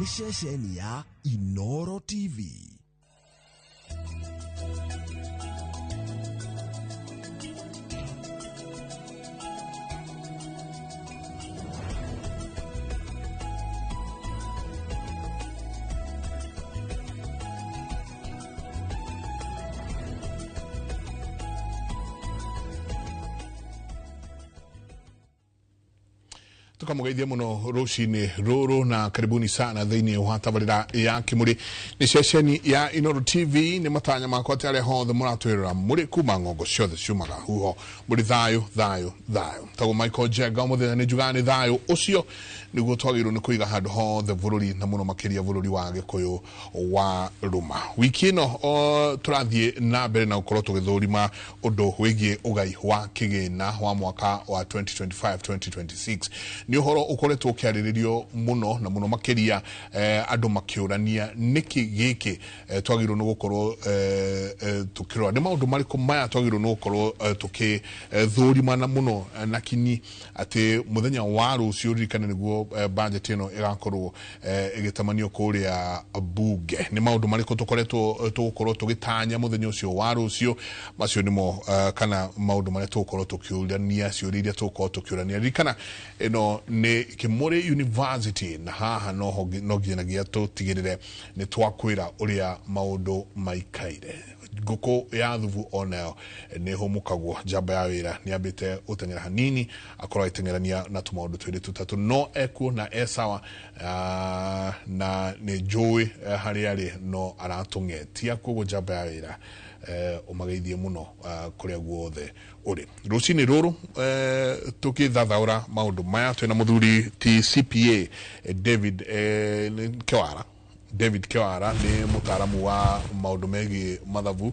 Nĩ ceceni ya Inoro TV. Tukamũgeithia mũno rũcinĩ rũrũ na karibuni sana thĩinĩ wa tabarĩra ya Kĩmũrĩ nĩ ceceni ya Inoro TV. Nĩ matanya makwa atĩ arĩa hothe mũratwĩrora mũrĩ kuma ng'ongo ciothe ciumaga huho mũrĩ thayũ thayũ thayũ. Tagwo Michael Njenga, mũthenya nĩ njugaga nĩ thayũ ũcio nĩguo twagĩrĩirwo nĩ kũiga handũ hothe bũrũri, na mũno makĩria bũrũri wa Gĩkũyũ wa Rũma. Wiki ĩno tũrathiĩ na mbere na gũkorwo tũgĩthũrima ũndũ wĩgiĩ ũgai wa kĩgĩna wa mwaka wa 2025-2026. Nĩ ũhoro ũkoretwo ũkĩarĩrĩrio mũno na mũno makĩria andũ makĩũrania nĩkĩ gĩkĩ twagĩrĩirwo nĩ gũkorwo tũkĩrora, nĩ maũndũ marĩkũ maya twagĩrĩirwo nĩ gũkorwo tũkĩthũrimana mũno na kinyi atĩ mũthenya wa rũciũ, ririkane nĩguo budget ĩno ĩgakorwo ĩgĩtamanio kũrĩa bunge. Nĩ maũndũ marĩkũ tũkoretwo tũgũkorwo tũgĩtanya mũthenya ũcio wa rũciũ? Macio nĩmo kana maũndũ marĩa tũgũkorwo tũkĩũrania, ciũria iria tũgũkorwo tũkĩũrania. Ririkana ĩno nĩ Kĩmũrĩ University, na haha noho no nginyagia tũtigĩrĩre nĩ twakwĩra ũrĩa maũndũ maikaire. Ngũkũ ya thubu onayo nĩ hũmũkagwo. Njamba ya wĩra nĩ ambĩte gũteng'era hanini, akorwo agĩteng'erania na tũmaũndũ twĩrĩ tũtatũ, no ekuo na e sawa, na nĩ njũĩ harĩa arĩ no aratũng'etia. Koguo njamba ya wĩra, ũmageithie mũno kũrĩa guothe ũrĩ rũcinĩ rũrũ. Tũkĩthathaũra maũndũ maya twĩna mũthuri ti CPA David Kewara. David Kewara nĩ mũtaaramu wa maũndũ megiĩ mathabu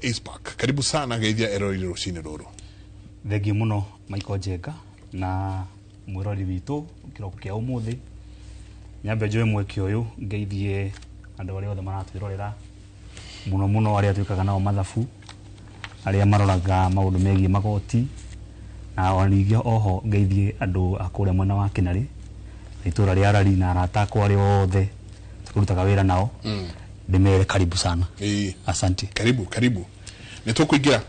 ICPAK. Karibu sana, geithia eroreri rũcinĩ rũrũ. Thengiũ mũno Michael Njenga na mwĩrori witũ kĩroko kĩa ũmũthĩ. Nyambe njoe mweke ũyũ ngeithie andũ arĩa othe maratwĩrorera, mũno mũno arĩa twĩkaga nao mathabu, arĩa maroraga maũndũ megiĩ magoti, na o ningĩ oho ngeithie andũ a kũrĩa mwena wa Kĩnarĩ na itũra rĩa Rari na arata akwa arĩa othe tũrutaga wĩra nao, ndĩmere karibu sana. Asante. Karibu karibu. Nĩ tũkũingĩra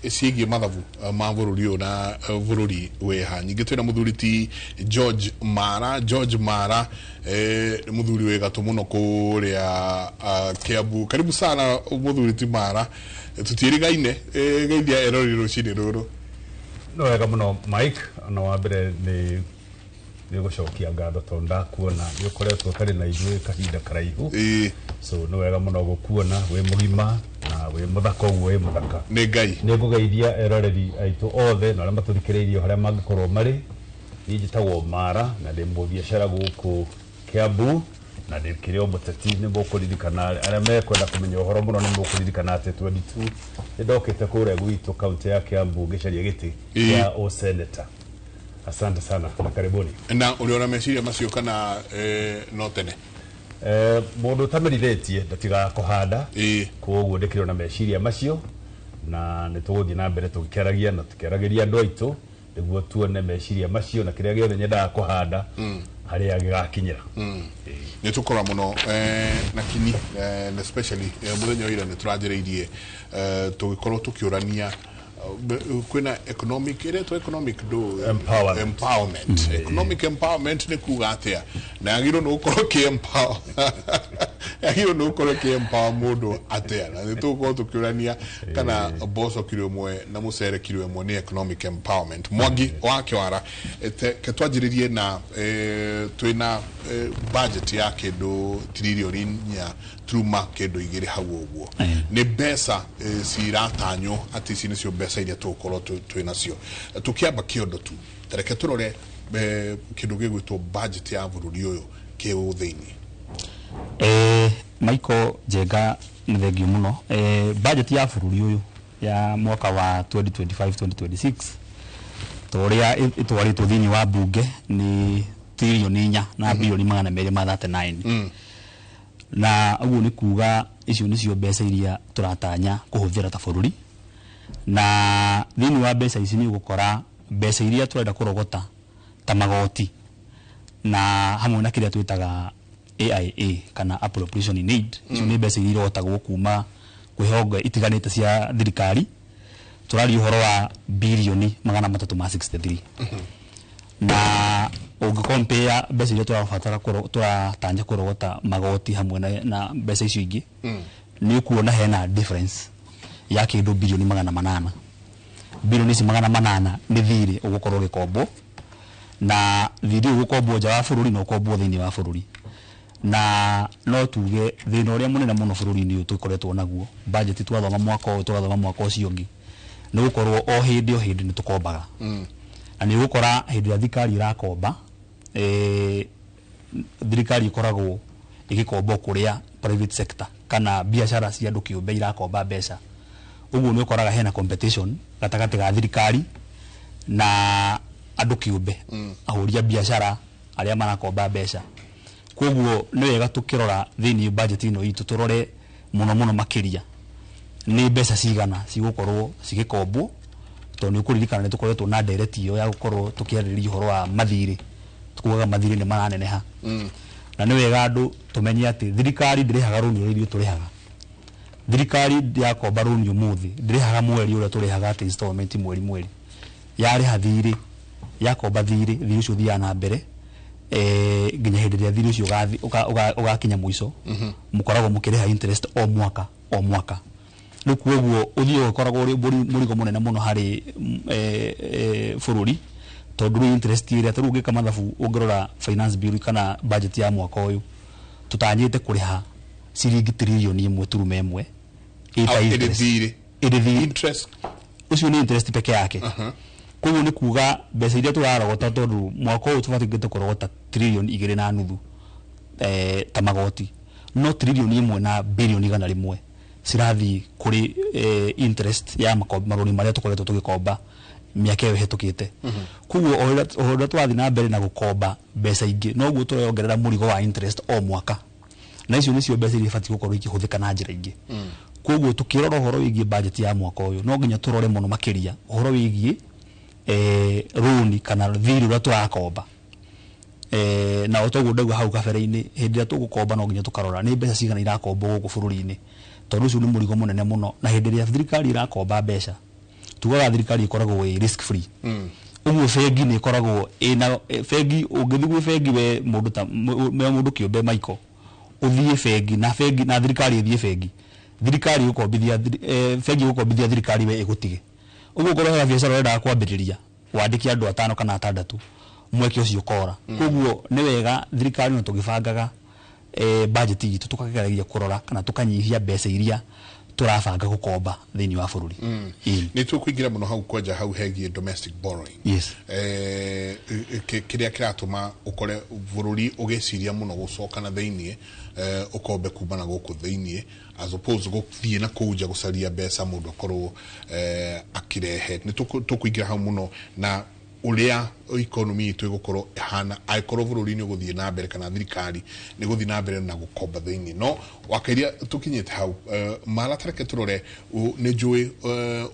ciĩgiĩ mathabu ma bũrũri ũyũ na bũrũri wĩha. Ningĩ twĩna mũthuri ti George Mara. George Mara nĩ mũthuri wĩ gatũ mũno kũrĩa Kiambu. Karibu sana mũthuri ti Mara, tũtiĩrĩgaine. Geithia eroreri rũcinĩ rũrũ. No wega mũno Mike, na wa mbere nĩ gũcokia ngatho tondũ ndakuona nĩ ũkoretwo ũtarĩ na ithuĩ kahinda karaihu. So nĩ wega mũno gũkuona wĩ mũgima na wĩ mũthaka ũguo wĩ mũthaka. Nĩ Ngai. Nĩ ngũgeithia eroreri aitũ othe na arĩa matũthikĩrĩirie harĩa mangĩkorwo marĩ. Niĩ njĩtagwo Mara na ndĩ mũbiacara gũkũ Kiambu na ndĩkĩrĩ o mũteti. Nĩ mũkũririkana, arĩa mekwenda kũmenya ũhoro mũno nĩ mũkũririkana atĩ 22 nĩ ndokĩte kũrĩa gwitũ kaunti ya Kiambu ngĩcaria gĩtĩ kĩa ũseneta. Asante sana na karibuni. Na ũrĩ ona meciria macio kana no tene? Mũndũ ũtamerithĩtie ndatigaga kũhanda. Koguo ndĩkĩrĩ na meciria macio na nĩ tũgũthiĩ na mbere tũgĩkĩaragia na tũkĩaragĩria andũ aitũ nĩguo tuone meciria macio na kĩrĩa gĩothe nyendaga kũhanda harĩa gĩgakinyĩra. Nĩ tũkora mũno na kinyi na especially mũthenya wa ira nĩ tũranjĩrĩirie tũgĩkorwo tũkĩũrania kwĩna economic ĩretwo economic do Empowerment. Empowerment. Economic empowerment nĩ kuga atĩa, na yagĩrĩirwo nĩ gũkorwo kĩ empower, yagĩrĩirwo nĩ gũkorwo kĩ empower mũndũ atĩa? Na nĩ tũgũkorwo tũkĩũrania kana mboco kiro ĩmwe na mũcere kiro ĩmwe nĩ economic empowerment. Mwangi wa Kĩwara, ke twanjĩrĩrie na twĩna budget ya kĩndũ tiririoni 4 turuma kĩndũ 2 hau ũguo. Nĩ mbeca ciratanywo atĩ ici nĩcio mbeca iria tũgũkorwo twĩ nacio. Tũkĩamba kĩondo tu, tareke tũrore kĩndũ gĩgwĩtwo budget ya bũrũri ũyũ kĩ thĩinĩ. Michael Njenga, nĩ thengiũ mũno. Budget ya bũrũri ũyũ ya mwaka wa 2025-2026 ta ũrĩa ĩtwarĩtwo thĩinĩ wa bunge nĩ tiririoni 4 na bilioni 239, na ũguo nĩ kuga icio nĩcio mbeca iria tũratanya kũhũthĩra ta bũrũri. Na thĩinĩ wa mbeca ici nĩ ũgũkora mbeca iria tũrenda kũrogota ta magoti Na hamwe na kĩrĩa twĩtaga AIA kana appropriation in aid, icio nĩ mbeca iria irogotagwo kuma kwĩ honge itiganĩte cia thirikari. Tũraria ũhoro wa birioni 363, na ũngĩcompare mbeca iria tũrabatara tũratanya kũrogota magoti hamwe na mbeca icio ingĩ, nĩ ũkuona hena difference ya kĩndũ birioni 800. Birioni ici 800 nĩ thirĩ ũgũkorwo ũgĩkombwo, na thirĩ ũyũ ũgũkombwo nja wa bũrũri na ũkombwo thĩinĩ wa bũrũri. Na no tuge thĩna ũrĩa mũnene mũno bũrũri-inĩ ũyũ tũkoretwo naguo, budget twathoma mwaka ũyũ, tũgathoma mwaka ũcio ũngĩ, nĩ gũkorwo o hĩndĩ o hĩndĩ nĩ tũkombaga. Na nĩ ũgũkora hĩndĩ ĩrĩa thirikari ĩrakomba, thirikari ĩkoragwo ĩgĩkomba kũrĩa private sector kana biacara cia andũ kĩũmbe irakomba mbeca. Ũguo nĩ ũkoraga hena competition gatagatĩ ga thirikari na andũ kĩũmbe, ahũri a biacara arĩa marakomba mbeca. Koguo nĩ wega tũkĩrora thĩinĩ budget ĩno itũ, tũrore mũno mũno makĩria nĩ mbeca cigana cigũkorwo cigĩkombwo, tondũ nĩ ũkũririkana nĩ tũkoretwo na ndereti ĩyo ya gũkorwo tũkĩarĩrĩria ũhoro wa mathirĩ, tukugaga mathirĩ nĩ maraneneha. Na nĩ wega andũ tũmenye atĩ thirikari ndĩrĩhaga rũni ũrĩa ithuĩ tũrĩhaga. Thirikari yakomba rũni ũmũthĩ, ndĩrĩhaga mweri ũrĩa tũrĩhaga, atĩ installment mweri mweri. Yarĩha thirĩ, yakomba thirĩ, thirĩ ũcio ũthiaga na mbere nginya hĩndĩ ĩrĩa thirĩ ũcio ũgakinya mũico. Mũkoragwo mũkĩrĩha interest o mwaka o mwaka. Rĩu koguo ũthiĩ ũkoragwo ũrĩ mũrigo mũnene mũno harĩ bũrũri, tondũ rĩu interest ĩrĩa ta rĩu ũngĩka mathabu, ũngĩrora finance bill kana budget ya mwaka ũyũ, tũtanyĩte kũrĩha ciringi 1.1 trillion ĩta Ĩrĩ interest. Thirĩ. Ĩrĩ thirĩ. Interest. Ũcio nĩ interest peke yake. Koguo nĩ kuga mbeca iria tũrarogota, tondũ mwaka ũyũ tũbatingĩte kũrogota 2.5 trillion ta magoti, no 1 trillion na birioni 100 cirathiĩ kũrĩ interest ya marũni marĩa tũkoretwo tũgĩkomba mĩaka ĩyo ĩhetũkĩte. Koguo o ũrĩa tũrathiĩ na mbere na gũkomba mbeca ingĩ, noguo tũrongerera mũrigo wa interest o mwaka, na icio nĩcio mbeca iria ibatiĩ gũkorwo ikĩhũthĩka na njĩra ingĩ. Koguo tukĩrora ũhoro wĩgiĩ budget ya mwaka ũyũ, no nginya tũrore mũno makĩria ũhoro wĩgiĩ rũni kana thirĩ ũrĩa tũrakomba. Na o toguo ndauga hau kabere-inĩ, hĩndĩ ĩrĩa tũgũkomba no nginya tũkarora nĩ mbeca cigana irakombwo gũkũ bũrũri-inĩ, tondũ ũcio nĩ mũrigo mũnene mũno. Na hĩndĩ ĩrĩa thirikari ĩrakomba mbeca, tugaga thirikari ĩkoragwo ĩ risk free. Ũguo bengi nĩ ĩkoragwo ĩna bengi, ũngĩthiĩ gwĩ bengi we mũndũ ta we mũndũ kĩũmbe Michael, ũthiĩ bengi na bengi na thirikari ĩthiĩ bengi, thirikari ĩgũkombithia bengi ĩgũkombithia thirikari, we ĩgũtige. Ũguo ũkorwo hena biacara ũrendaga kwambĩrĩria, wandĩke andũ atano kana atandatũ, mweke ũcio ũkora. Koguo nĩ wega thirikari no tũgĩbangaga budget itũ, tũkageragia kũrora kana tũkanyihia mbeca iria tũrabanga gũkomba thĩinĩ wa bũrũri. Ĩĩ. Nä tå kå ingä ra må no hau kwanja hau hegiä domestic borrowing. Kä rä a kä ratå ma å kore bå rå ri å gä ciria må no gå coka na thä inä å kombe kuma na gå kå thä inä as opposed gå thiä na kå nja gå caria mbeca må ndå akorwo akirehe. Nä tå kå ingä ra hau må no na uria economy itũ ĩgũkorwo ĩhana angĩkorwo bũrũri nĩ ũgũthiĩ na mbere kana thirikari nĩ gũthiĩ na mbere na gũkomba thĩinĩ. No wakairia tũkinyĩte hau, mara tareke tũrore nĩ njũĩ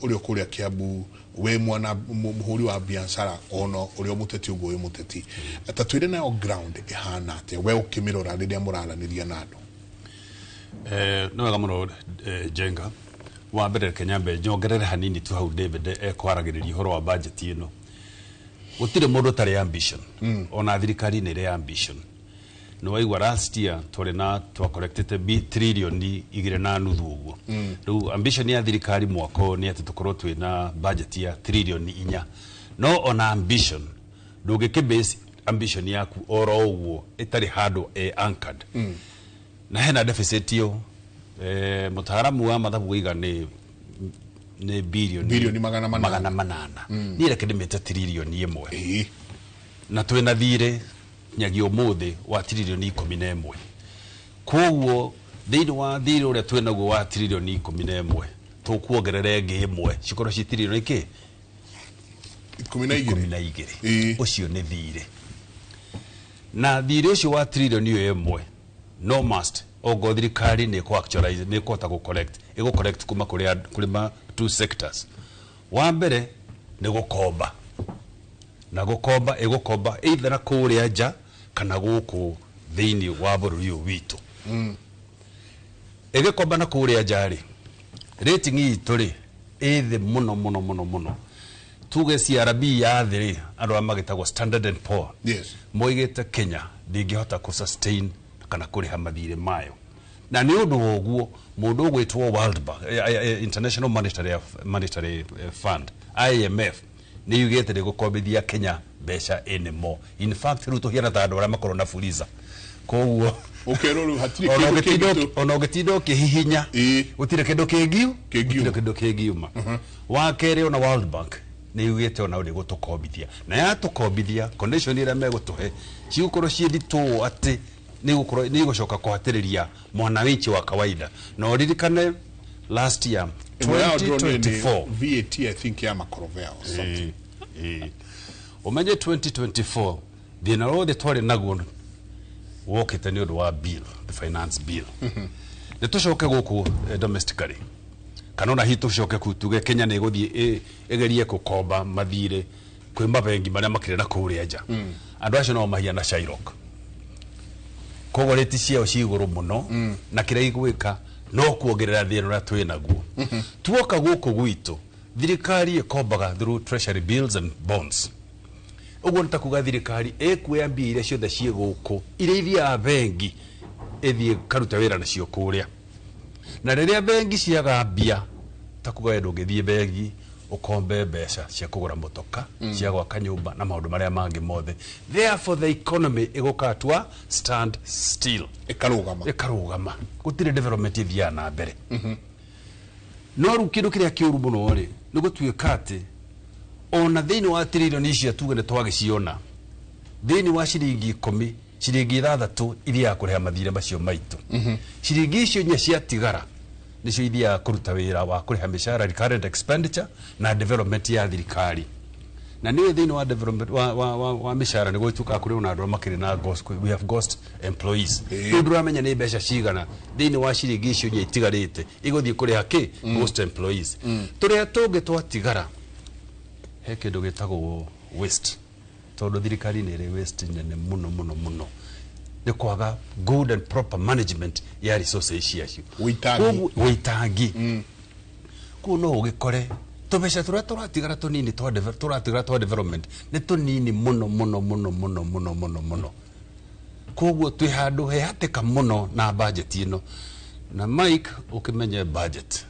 ũrĩa ũkũrĩa Kiambu, we mwana mũhũri wa biacara, ona ũrĩa mũteti ũguo wĩ mũteti, ta twĩre nayo ground ĩhana atĩa we ũkĩmĩrora rĩrĩa mũraranĩria na andũ? Nĩ wega mũno, Njenga. Wa mbere, reke nyambe nyongerere hanini tu hau David ekwaragĩrĩria ũhoro wa budget ĩno. Gũtirĩ mũndũ ũtarĩ ambition, ona thirikari nĩ ĩrĩ ambition. Nĩ waigua last year twarĩ na twacollectĩte 2.5 trillion ũguo. Rĩu ambition ya thirikari mwaka ũyũ nĩ atĩ tũkorwo twĩna budget ya 4 trillion. No ona ambition, ndũngĩkĩ ambition yaku oro ũguo ĩtarĩ handũ ĩ anchored. Na hena deficit ĩyo, mũtaaramu wa mathabu waiga nĩ birioni Birioni 800. 800. Niĩ reke ndĩmĩte 1 trillion. Na twĩna thirĩ nyagia ũmũthĩ wa 11 trillion. Koguo thĩinĩ wa thirĩ ũrĩa twĩnaguo wa 11 trillion, tũkuongerera ĩngĩ ĩmwe, cikorwo ci trilioni kĩ? 12. 12. Ũcio nĩ thirĩ, na thirĩ ũcio wa 1 trillion no must ongo thirikari nĩ ĩkũ actualize, nĩ ĩkũhota gũ collect, ĩgũ collect kuma kũrĩ ma two sectors. Wa mbere nĩ gũkomba, na gũkomba ĩgũkomba either na kũrĩa nja kana gũkũ thĩinĩ wa bũrũri ũyũ witũ. Ĩgĩkomba na kũrĩa nja rĩ, rating itũ rĩ ĩ thĩ mũno mũno mũno mũno. Tuge CRB ya thĩ rĩ, andũ arĩa magĩtagwo Standard and Poor, moigĩte Kenya ndĩngĩhota kũ sustain kana kũrĩha mathirĩ mayo. Na nĩ ũndũ wa ũguo mũndũ ũgwĩtwo World Bank, International Monetary Fund, IMF, nĩ yugĩte ndĩgũkombithia Kenya mbeca anymore. In fact, rĩu tũhiana ta andũ arĩa makorwo na Fuliza. Koguo ũkerwo rĩu hatirĩ ona kĩndũ ũgĩtinda kĩngĩ tu. ona ũgĩtinda ũkĩhihinya, gũtirĩ kĩndũ kĩngiu Kĩngiuma. gũtirĩ kĩndũ kĩngiuma. Wa kerĩ, ona World Bank nĩ yugĩte ona ndĩgũtũkombithia, na yatũkombithia, condition ĩrĩa megũtũhe cigũkorwo ciĩ nditũ ũũ atĩ nĩ igũcoka kũhatĩrĩria mwananchi wa kawaida. Na ũririkane last year Ĩmwe yao ndĩronire nĩ 2024, VAT, I think, ya makorobea or something. Ĩĩ. Ũmenye 2024 thĩna wothe twarĩ naguo wokĩte nĩ ũndũ wa bill, the finance bill. Nĩ tũcoke gũkũ domestically, kana ona hihi tũcoke kuu tuge Kenya nĩ ĩgũthiĩ ĩgerie gũkomba mathirĩ kwĩ mabengi marĩa makĩrĩ na kũrĩa nja. Andũ acio no mahiana Shylock, koguo rĩti ciao ci igũrũ mũno, na kĩrĩa igwĩka no kuongerera thĩna ũrĩa twĩ naguo. Tuoka gũkũ gwitũ, thirikari ĩkombaga through treasury bills and bonds. Ũguo nĩ ta kuga thirikari ĩkuoya mbia iria ciothe ciĩ gũkũ, iria ithiaga bengi, ĩthiĩ karuta wĩra nacio kũrĩa. Na rĩrĩa bengi ciaga mbia, ta kuga we ndũngĩthiĩ bengi ũkombe mbeca cia kũgũra mũtoka, cia gwaka nyũmba na maũndũ marĩa mangĩ mothe. Therefore the economy ĩgũka to stand still. Ĩkarũgama. Ĩkarũgama, gũtirĩ development ĩthiaga na mbere. No rĩu kĩndũ kĩrĩa kĩũru mũno rĩ, nĩ gũtuĩka atĩ ona thĩinĩ wa tiririoni icio tuge nĩ twagĩciona, thĩinĩ wa ciringi 10, ciringi 6 ithiaga kũrĩha mathirĩ macio maitũ. Ciringi icio 4 ciatigara nĩcio ithiaga kũruta wĩra wa kũrĩha mĩcara, recurrent expenditure, na development ya thirikari. Na nĩwe thĩinĩ wa development wa mĩcara nĩ gũtuĩkaga kũrĩ ona andũ arĩa makĩrĩ na ghost, we have ghost employees. Rĩu ndũramenya nĩ mbeca cigana thĩinĩ wa ciringi icio 4 itigarĩte igũthiĩ kũrĩha kĩ ghost employees. Tũrĩa tũngĩ twatigara, he kĩndũ gĩtagwo waste, tondũ thirikari nĩ ĩrĩ waste nene mũno mũno mũno, nĩ kwaga good and proper management ya resources ciacio. Wĩitangi. Wĩitangi. Koguo no ũgĩkore tũbeca tũrĩa tũratigara tũnini tũratigara twa development nĩ tũnini mũno mũno mũno mũno mũno mũno mũno. Koguo twĩ handũ he hatĩka mũno na budget ĩno. Na Mike, ũkĩmenye budget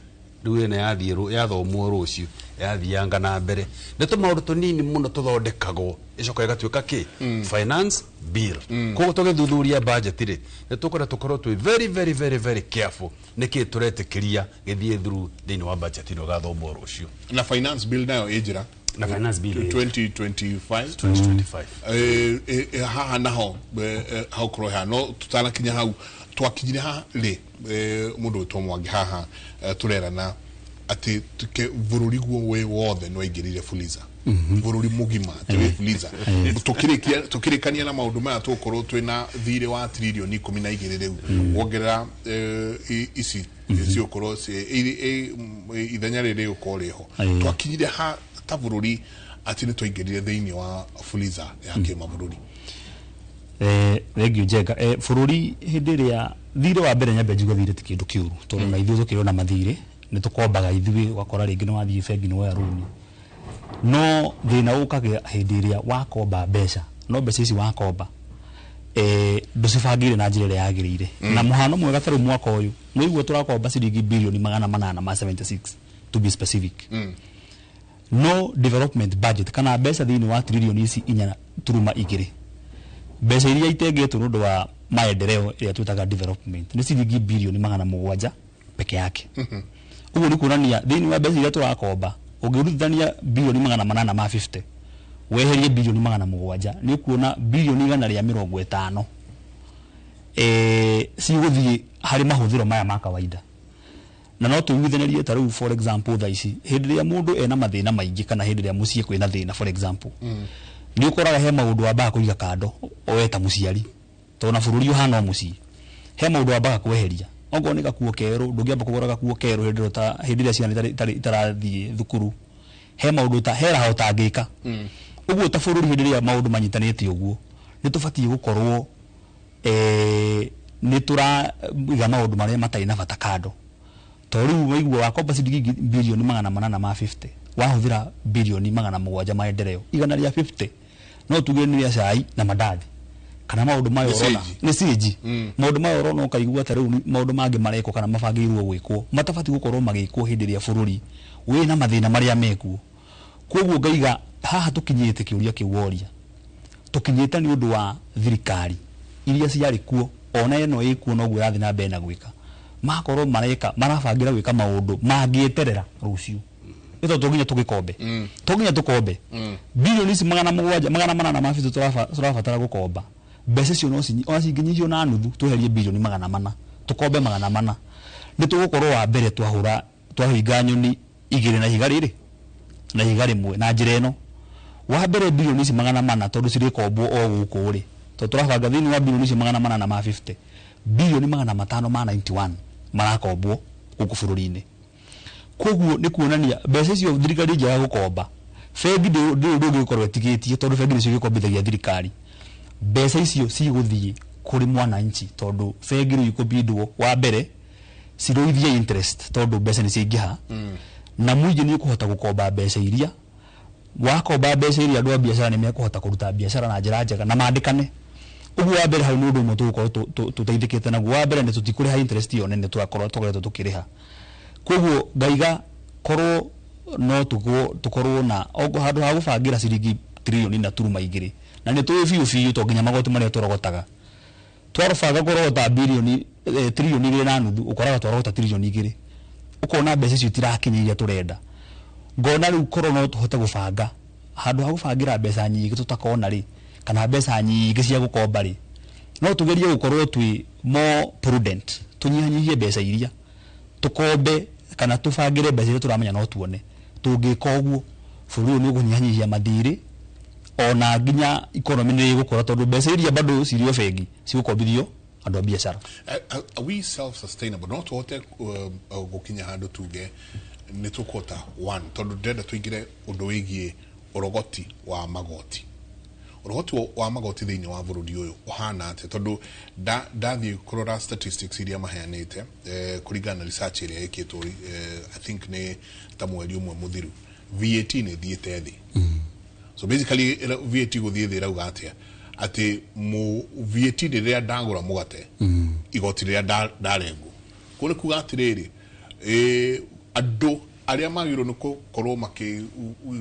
rĩu ĩno yathiĩ yathomwo rũciũ, yathianga na mbere, nĩ tũmaũndũ tũnini mũno tũthondekagwo, ĩcoka ĩgatuĩka kĩ finance bill. Koguo tũgĩthuthuria budget rĩ, nĩ tũkwenda tũkorwo twĩ very very very very careful nĩkĩ tũretĩkĩria gĩthiĩ through thĩinĩ wa budget ĩno ĩgathomwo rũciũ. Na finance bill nayo ĩ njĩra. Na finance bill ĩ 2025. 2025. Haha naho haukorwo haha, no tutanakinya hau, twakinyire haha rĩ, mũndũ wĩtwo Mwangi haha, tũrerana atĩ bũrũri guo wĩ wothe nĩ waingĩrire Fuliza, bũrũri mũgima atĩ wĩ Fuliza. Tũkĩrĩkania na maũndũ maya, tũgũkorwo twĩna thirĩ wa tiririoni 12 rĩu wongerera ici cigũkorwo ithenya rĩrĩ rĩgũkorwo rĩho. Twakinyire ha ta bũrũri atĩ nĩ twaingĩrire thĩinĩ wa Fuliza ya kĩmabũrũri? Thengiũ Njenga. Bũrũri hĩndĩ ĩrĩa thirĩ wa mbere, nyambe njuge thirĩ ti kĩndũ kĩũru, tondũ na ithuĩ tũkĩrĩ ona mathirĩ, nĩ tũkombaga ithuĩ, ũgakora rĩngĩ nĩ wathiĩ bengi nĩ woya rũni. No thĩna ũkaga hĩndĩ ĩrĩa wakomba mbeca, no mbeca ici wakomba ndũcibangĩire na njĩra ĩrĩa yagĩrĩire. Na mũhano mwega, ta rĩu mwaka ũyũ nĩguo tũrakomba ciringi birioni 876, to be specific. No development budget kana mbeca thĩinĩ wa tiririoni ici 4.2, mbeca iria itengetwo nĩ ũndũ wa maendeleo ĩrĩa twĩtaga development nĩ ciringi birioni 700 peke yake. Ũguo nĩ kuonania thĩinĩ wa mbeca iria tũrakomba, ũngĩrutithania birioni 850 weherie birioni 700, nĩ ũkuona birioni 150 cigũthiĩ harĩ mahũthĩro maya ma kawaida. Na no tũiguithanĩrie, ta rĩu for example, thaa ici hĩndĩ ĩrĩa mũndũ ena mathĩna maingĩ kana hĩndĩ ĩrĩa mũciĩ kwĩna thĩna, for example, nĩ ũkoraga he maũndũ wambaga kũiga kando owe ta mũciari, tondũ na bũrũri ũhana o mũciĩ, he maũndũ wambaga kweheria. Okorwo nĩ gakuo kerũ, ndũngĩamba kũgũra gakuo kerũ hĩndĩ ĩrĩa hĩndĩ ĩrĩa ciana itarathiĩ thukuru. He maũndũ ta he raha ũtangĩka. Ũguo ta bũrũri, hĩndĩ ĩrĩa maũndũ manyitanĩte ũguo, Nĩ tũbatiĩ gũkorwo nĩ tũraiga maũndũ marĩa matarĩ na bata kando. To rĩu waigua wakomba ciringi bilioni 850, wahũthĩra bilioni 700 maendeleo, 150 no tuge nĩ rĩa cai na mandathi kana maũndũ mayo Nĩ ũrona cĩnji. nĩ cĩnji. Maũndũ mayo ũrona ũkaigua ta rĩu nĩ maũndũ mangĩ marekwo kana mabangĩirwo gwĩkwo matabatiĩ gũkorwo magĩkwo hĩndĩ ĩrĩa bũrũri wĩna mathĩna marĩa mekuo. Koguo ngaiga haha tũkinyĩte kĩũria kĩu woria, tũkinyĩte nĩ ũndũ wa thirikari iria ciarĩ kuo, ona ĩno ĩkuo noguo ĩrathiĩ na mbere na gwĩka, makorwo mareka marabangĩra gwĩka maũndũ mangĩeterera rũciũ. Nĩ tondũ to nginya tũgĩkombe, to nginya tũkombe bilioni ici 700, 850 tũrabatara gũkomba. Mbeca icio no ona cingĩnyihio na nuthu, tweherie bilioni 400, tũkombe 400, nĩ tũgũkorwo wa mbere twahũra twahinga nyoni igĩrĩ na ihiga rĩrĩ na ihiga rĩmwe. Na njĩra ĩno, wa mbere, bilioni ici 400 tondũ cirĩkombwo o gũkũ rĩ, tondũ tũrabanga thĩinĩ wa bilioni ici 850, bilioni 591 marakombwo gũkũ bũrũri-inĩ. Koguo nĩ kuonania mbeca icio thirikari njega gũkomba bengi ndĩ ũndũ ũngĩkorwo ĩtigĩtie, tondũ bengi nĩcio igĩkombithagia thirikari. Mbeca icio cigũthiĩ kũrĩ mwananchi, tondũ bengi rĩu ikũbindwo wa mbere cirũithie interest, tondũ mbeca nĩ ciaingĩha na mũingĩ nĩ ũkũhota gũkomba mbeca iria. Wakomba mbeca iria, andũ a biacara nĩ mekũhota kũruta biacara na njĩra njega na mandĩkane. Ũguo wa mbere hau nĩ ũndũ ũmwe tũgũkorwo tũteithĩkĩte naguo. Wa mbere nĩ tũtikũrĩha interest ĩyo nene tũrakorwo tũkoretwo tũkĩrĩha. Koguo ngaiga korwo no tũkorwo na handũ ha gũbangĩra ciringi tririoni na turuma igĩrĩ, na nĩ tũĩ biũ biũ to nginya magoti marĩa tũrogotaga, twarobanga kũrogota bilioni tririoni 2.5, ũkoraga twarogota tririoni 2, ũkona mbeca icio itirakinya iria tũrenda. Ngona rĩu korwo no tũhote gũbanga, handũ ha gũbangĩra mbeca nyingĩ tũtakona rĩ, kana mbeca nyingĩ cia gũkomba rĩ, no tũgerie gũkorwo twĩ more prudent, tũnyihanyihie mbeca iria tũkombe kana tũbangĩre mbeca iria tũramenya no tuone. Tũngĩka ũguo, bũrũri ũyũ nĩ ũkũnyihanyihia mathirĩ, ona nginya economy nĩ ĩgũkũra, tondũ mbeca iria bado cirĩ o bengi cigũkombithio andũ a biacara. Are we self sustainable? No tũhote gũkinya handũ tuge nĩ tũkũhota one, tondũ ndĩrenda tũingĩre ũndũ wĩgiĩ ũrogoti wa magoti. Ũrogoti wa magoti thĩinĩ wa bũrũri ũyũ ũhana atĩa? Tondũ ndathiĩ kũrora statistics iria maheanĩte kũringana na research ĩrĩa ĩkĩtwo, I think nĩ ta mweri ũmwe mũthiru, VAT nĩ ĩthiĩte thĩ. So basically VAT gũthiĩ thĩ ĩrauga atĩa? Atĩ mu VAT rĩrĩa ndagũra mũgate, igoti rĩrĩa ndarengwo kũu, nĩ kuga atĩrĩrĩ, andũ arĩa magĩrĩirwo nĩ gũkorwo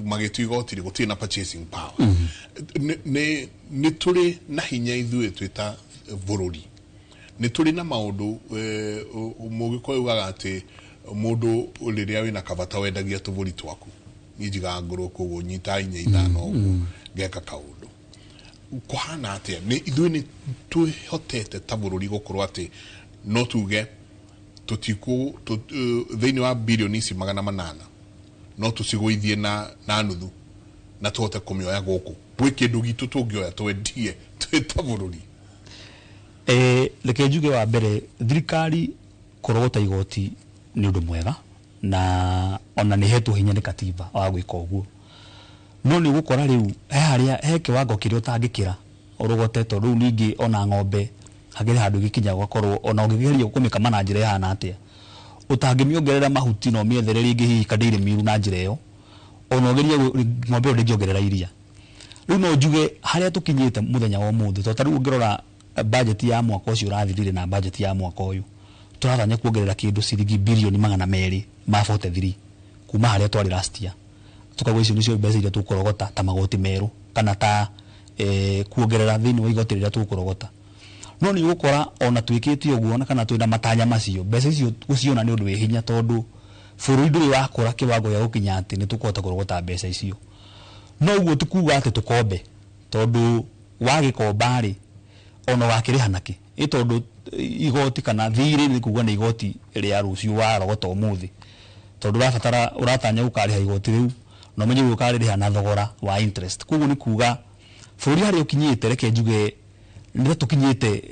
magĩtio igoti rĩ, gũtirĩ na purchasing power. Nĩ tũrĩ na hinya ithuĩ twĩ ta bũrũri? Nĩ tũrĩ na maũndũ mũgĩkũyũ ugaga atĩ mũndũ rĩrĩa wĩna kabata wendagia tũbũri twaku. Niĩ njigaga ngũrũ, koguo nyita inya ithano ũguo ngeka kaũndũ. Kũhana atĩa? Nĩ ithuĩ nĩ twĩhotete ta bũrũri gũkorwo atĩ no tuge tũtikũ thĩinĩ wa bilioni ici 800 no tũcigũithie na nuthu na tũhote kũmĩoya gũkũ gwĩ kĩndũ gitũ tũngĩoya twendie twĩ ta bũrũri? Reke njuge wa mbere, thirikari kũrogota igoti nĩ ũndũ mwega, na ona nĩ hetwo hinya nĩ katiba wa gwĩka ũguo. No nĩ ũgũkora rĩu he harĩa he kĩwango kĩrĩa ũtangĩkĩra ũrogote, tondũ rĩu ningĩ ona ng'ombe hakĩrĩ handũ ĩgĩkinya ũgakorwo ona ũngĩgeria kũmĩkama na njĩra ĩhana atĩa, ũtangĩmĩongerera mahuti na ũmĩethere rĩngĩ hihi ka dairy meal na njĩra ĩyo, ona ũgerie ng'ombe ĩyo ndĩngĩongerera iria. Rĩu no njuge harĩa tũkinyĩte mũthenya wa ũmũthĩ, tondũ ta rĩu ũngĩrora budget ya mwaka ũcio ũrathirire na budget ya mwaka ũyũ, tũratanya kuongerera kĩndũ ciringi bilioni 243 kuma harĩa twarĩ last year. Tukauga icio nĩcio mbeca iria tũkũrogota ta magoti merũ kana ta kuongerera thĩinĩ wa igoti rĩrĩa tũkũrogota. No nĩ ũgũkora ona twĩkĩte ũguo na kana twĩna matanya macio, mbeca icio gũciona nĩ ũndũ wĩ hinya, tondũ bũrũri ndũrĩ wakũra kĩwango gĩa gũkinya atĩ nĩ tũkũhota kũrogota mbeca icio. No ũguo ti kuga atĩ tũkombe, tondũ wagĩkomba rĩ, ona wakĩrĩha nakĩ? Ĩ tondũ igoti kana thirĩ nĩ kuga nĩ igoti rĩa rũciũ warogota ũmũthĩ, tondũ ũrabatara ũratanya gũkarĩha igoti rĩu na ũmenye rĩu ũkarĩrĩha na thogora wa interest. Koguo nĩ kuga bũrũri harĩa ũkinyĩte, reke njuge nĩ tũkinyĩte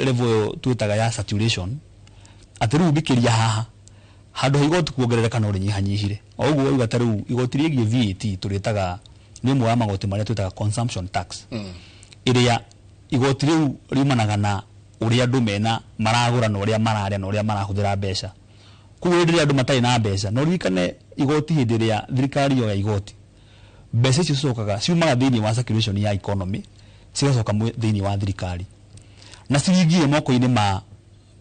level ĩyo twĩtaga ya saturation, atĩ rĩu ũngĩkĩria haha handũ ha igoti kuongerereka no rĩnyihanyihire. O ũguo wauga, ta rĩu igoti rĩgiĩ VAT tũrĩtaga nĩ ũmwe wa magoti marĩa twĩtaga consumption tax. Ĩrĩa igoti rĩu riumanaga na ũrĩa andũ mena maragũra na ũrĩa mararĩa na ũrĩa marahũthĩra mbeca. Koguo hĩndĩ ĩrĩa andũ matarĩ na mbeca, na ũririkane igoti, hĩndĩ ĩrĩa thirikari yoya igoti, mbeca icio cicokaga ciumaga thĩinĩ wa circulation ya economy, cigacoka thĩinĩ wa thirikari, na ciringi ĩ moko-inĩ ma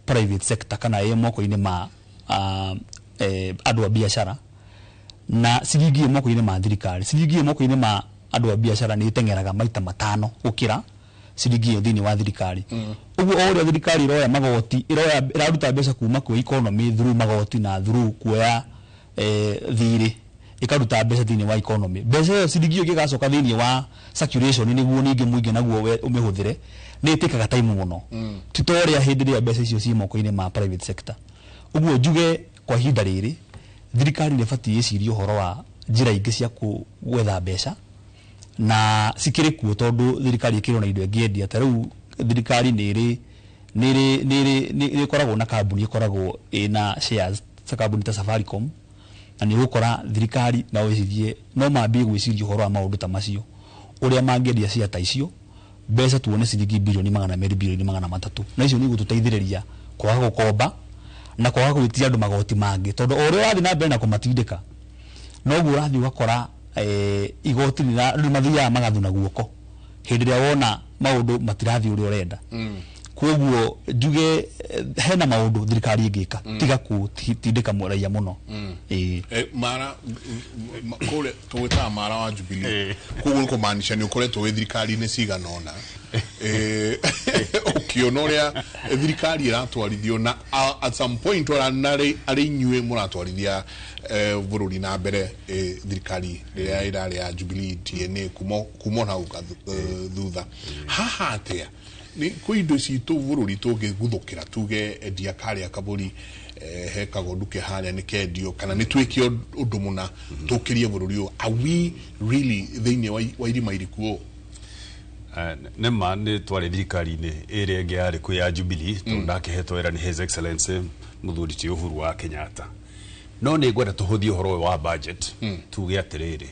private sector kana ĩ moko-inĩ ma andũ a biacara, na ciringi ĩ moko-inĩ ma thirikari, ciringi ĩ moko-inĩ ma andũ a biacara nĩ ĩteng'eraga maita 5 gũkĩra ciringi ĩyo thĩinĩ wa thirikari. Ũguo o ũrĩa thirikari ĩroya magoti, ĩroya, ĩraruta mbeca kuma kwĩ economy through magoti na through kuoya thirĩ, ĩkaruta mbeca thĩinĩ wa economy, mbeca ĩyo, ciringi ĩyo ĩngĩgacoka thĩinĩ wa circulation nĩguo ningĩ mũingĩ naguo ũmĩhũthĩre, nĩ ĩtĩkaga time mũno, ti ta ũrĩa hĩndĩ ĩrĩa mbeca icio ciĩ moko-inĩ ma private sector. Ũguo njuge kwa ihinda rĩrĩ thirikari nĩ ĩbatiĩ ĩcirie ũhoro wa njĩra ingĩ cia gwetha mbeca, na cikĩrĩ kuo, tondũ thirikari ĩkĩrĩ na indo ĩngĩendia. Ta rĩu thirikari nĩ ĩrĩ nĩ ĩkoragwo na kambuni ĩkoragwo ĩna shares ta kambuni ta Safaricom, na nĩ ũgũkora thirikari no ĩcirie, no mambie gwĩciria ũhoro wa maũndũ ta macio, ũrĩa mangĩendia share ta icio, mbeca tuone ciringi bilioni 200, bilioni 300, na icio nĩ igũtũteithĩrĩria kwaga gũkomba na kwaga gwĩtia andũ magoti mangĩ, tondũ o ũrĩa ũrathiĩ na mbere na kũmatindĩka, noguo ũrathiĩ ũgakora igoti rĩu mathiaga magathuna guoko hĩndĩ ĩrĩa wona maũndũ matirathiĩ ũrĩa ũrenda. Koguo njuge hena maũndũ thirikari ĩngĩka tiga gũtindĩka raia mũno. Ĩĩ. Mara kũrĩa tũgwĩtaga Mara wa Jubilee, koguo nĩ kũmaanisha nĩ ũkoretwo wĩ thirikari-inĩ cigana ũna, ũkĩona ũrĩa thirikari ĩratwarithio, na at some point ona narĩ arĩ inyuĩ mũratwarithia bũrũri na mbere, thirikari rĩrĩa ĩrarĩ ya Jubilee DNA kuma hau thutha haha atĩa nĩ kwĩ indo citũ bũrũri tũngĩguthũkĩra, tuge endia karĩa kabũri, he kagondu ke harĩa nĩ kendio, kana nĩ twĩke ũndũ mũna tũkĩrie bũrũri ũyũ? Are we really thĩinĩ wa irima iriku ũũ? Nĩ ma nĩ twarĩ thirikari-inĩ ĩrĩa ĩngĩ yarĩ kuo ya Jubilee, tondũ ndakĩhetwo wĩra nĩ His Excellency mũthuri ti Uhuru wa Kenyatta. No nĩ ngwenda tũhũthie ũhoro ũyũ wa budget, tuge atĩrĩrĩ,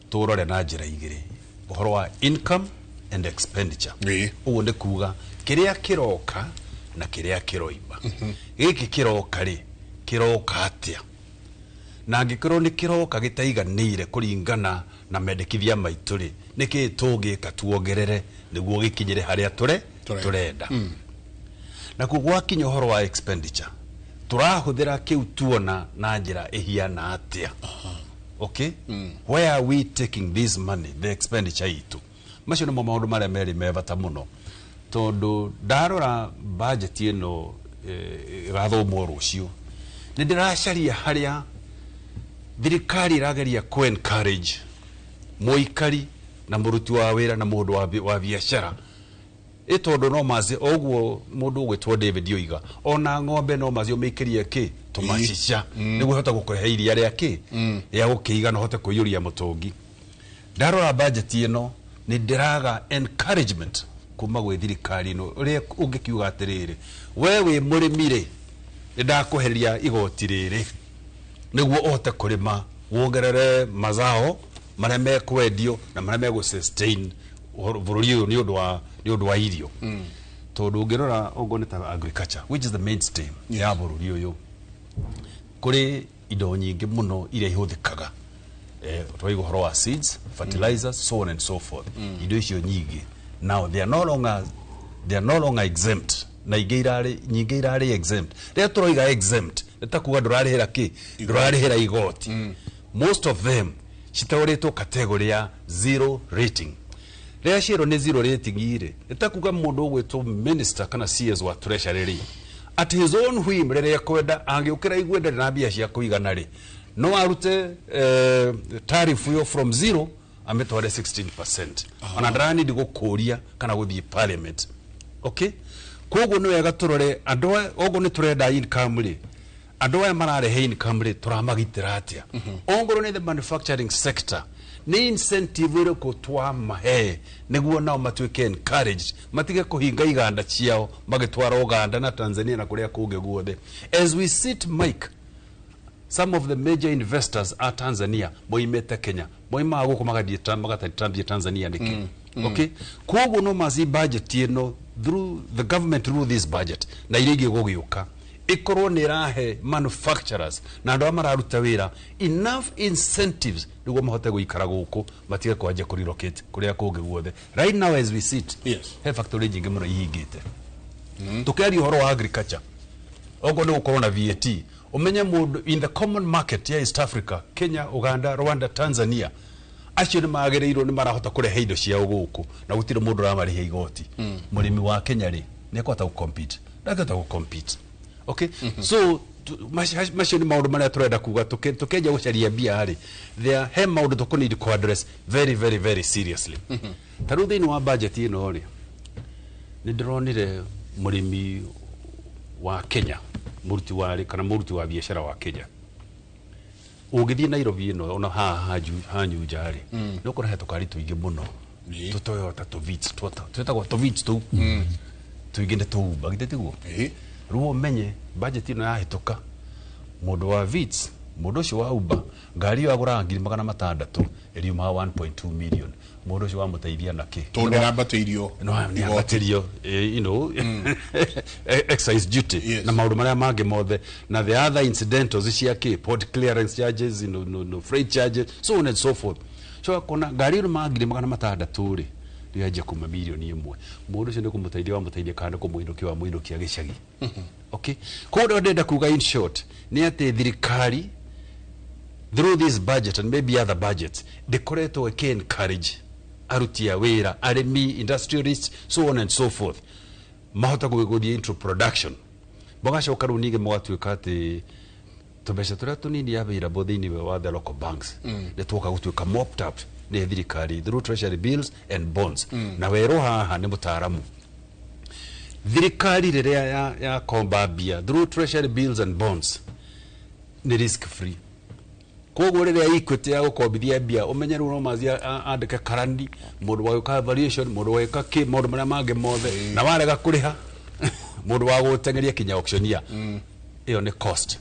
tũrore na njĩra igĩrĩ, ũhoro wa income and expenditure. Ũguo nĩ kuga kĩrĩa kĩroka na kĩrĩa kĩroima. Gĩkĩ kĩroka rĩ, kĩroka atĩa? Na angĩkorwo nĩ kĩroka gĩtaiganĩire kũringana na mendekithia maitũ rĩ, nĩ kĩĩ tũngĩka tuongerere nĩguo gĩkinyĩre harĩa tũre Tũrenda. Tũrenda. Nakuo gwakinya ũhoro wa expenditure, tũrahũthĩra kĩu tuona na njĩra ĩhiana atĩa? Okay, where are we taking this money, the expenditure itũ? Macio nĩmo maũndũ marĩa merĩ me bata mũno, tondũ ndarora budget ĩno ĩgathomwo rũciũ, nĩ ndĩracaria harĩa thirikari ĩrageria kũ encourage mũikari na mũruti wa wĩra na mũndũ wa biacara, ĩ tondũ no maci ũguo mũndũ ũgwĩtwo David oiga, ona ng'ombe no maci ũmĩikĩrie kĩ tũmacica nĩguo ĩhote gũkũhe iria rĩa kĩ rĩa gũkĩigana ũhote kũiyũria mũtũngi. Ndarora budget ĩno, nĩ ndĩraga encouragement kuma gwĩ thirikari ĩno, ũrĩa ũngĩkiuga atĩrĩrĩ, we wĩ mũrĩmi rĩ, nĩ ndakũheria igoti rĩrĩ nĩguo ũhote kũrĩma, wongerere mazao marĩa mekwendio na marĩa megũ sustain bũrũri ũyũ nĩ ũndũ wa irio, tondũ ũngĩrora ũguo nĩ ta agriculture, which is the mainstay ya bũrũri ũyũ, kũrĩ indo nyingĩ mũno iria ihũthĩkaga, twaigua ũhoro wa seeds, fertilizers, so on and so forth. Indo icio nyingĩ now they are no longer exempt, na ingĩ irarĩ nyingĩ irarĩ exempt. Rĩrĩa tũroiga exempt, nĩ ta kuga ndũrarĩhĩra kĩ, ndũrarĩhĩra igoti. Most of them citaũrĩtwo category ya zero rating. Rĩrĩa cierwo nĩ zero rating rĩ, nĩ ta kuga mũndũ ũgwĩtwo minister kana CS wa treasury rĩ, at his own whim, rĩrĩa ekwenda, angĩũkĩra igue ndarĩ na mbia cia kũigana rĩ, no arute tariff ĩyo from zero amĩtware 16%, ona ndaranindi gũkũria kana gũthiĩ parliament. Okay, koguo nĩ wega tũrore andũ aya. Oguo nĩ tũrenda income rĩ, andũ aya mararehe income rĩ, tũramagitĩra atĩa? Ongorwo nĩ the manufacturing sector, nĩ incentive ĩrĩkũ twamahe nĩguo nao matuĩke encouraged, matige kũhinga iganda ciao magĩtwara Uganda na Tanzania na kũrĩa kũngĩ guothe? As we sit, Mike, some of the major investors a Tanzania moimĩte Kenya, moimaga gũkũ magathiĩ magathiĩ Tanzania nĩkĩ? Okay, koguo no maci budget ĩno through the government, through this budget na iria ingĩ gũgĩũka, ĩkorwo nĩ ĩrahe manufacturers na andũ arĩa mararuta wĩra enough incentives nĩguo mahote gũikara gũkũ, matige kwanjia kũ relocate kũrĩa kũngĩ guothe. Right now as we sit, he factory nyingĩ mũno ihingĩte. Tũkĩaria ũhoro wa agriculture, okorwo nĩ gũkorwo na VAT, ũmenye mũndũ in the common market ya East Africa, Kenya, Uganda, Rwanda, Tanzania, acio nĩ magĩrĩirwo nĩ marahota kũrehe indo ciao gũkũ na gũtirĩ mũndũ ũramarĩhia igoti. Mũrĩmi wa Kenya rĩ, nĩ ekũhota gũcompete? Ndangĩhota gũcompete. Okay, so macio nĩ maũndũ marĩa tũrenda kuga. Tũkĩanjia gũcaria mbia rĩ, there he maũndũ tũkũ need ku address very very very seriously. Ta rĩu thĩinĩ wa budget ĩno rĩ, nĩ ndĩronire mũrĩmi wa Kenya, mũruti wa kana mũruti wa biacara wa Kenya, ũngĩthiĩ Nairobi ĩno, ona haha Hanyunja rĩ, nĩ ũkũrehe he tũkari tũingĩ mũno, tũ Toyota, tũ Vitz, twĩtagwo tũ Vitz tũu tũingĩ, nĩ tũumba githĩ tiguo? Ĩĩ. Rĩu ũmenye budget ĩno yahĩtũka, mũndũ wa Vitz, mũndũ ũcio wa Uber, ngari ĩyo agũraga 600,000 ĩriumaga 1.2 million. Mũndũ ũcio wamũteithia na kĩ? Tondũ nĩrambatĩirio No nĩ igoti. ambatĩrio excise duty na maũndũ marĩa mangĩ mothe na the other incidentals cia kĩ, port clearance charges, no, freight charges, so on and so forth. So akona ngari ĩno ma 600,000 rĩ, rĩanjia kuma 1 mirioni. Mũndũ ũcio nĩ kũmũteithia wamũteithia kana nĩ kũmũinũkia wamũinũkia gĩcagi? Okay, koguo ndĩrenda kuga in short nĩ atĩ thirikari through this budget and maybe other budgets ndĩkoretwo ĩkĩ encourage aruti a wĩra, arĩmi, industrialists, so on and so forth, mahota gũthiĩ into production. Magacoka rĩu ningĩ magatuĩka atĩ tũmbeca tũrĩa tũnini available thĩinĩ wa the local banks nĩ twoka gũtuĩka mopped up nĩ thirikari through treasury bills and bonds. Na werũ haha nĩ mũtaaramu, thirikari rĩrĩa ya komba mbia through treasury bills and bonds nĩ risk free. Koguo rĩrĩa Equity ya gũkombithia mbia, ũmenye rĩu no mazi andĩke karani, mũndũ wa gwĩka valuation, mũndũ wa gwĩka kĩ, maũndũ marĩa mangĩ mothe, na warega kũrĩha, mũndũ wa gũteng'eria kinya auctioneer, ĩyo nĩ cost.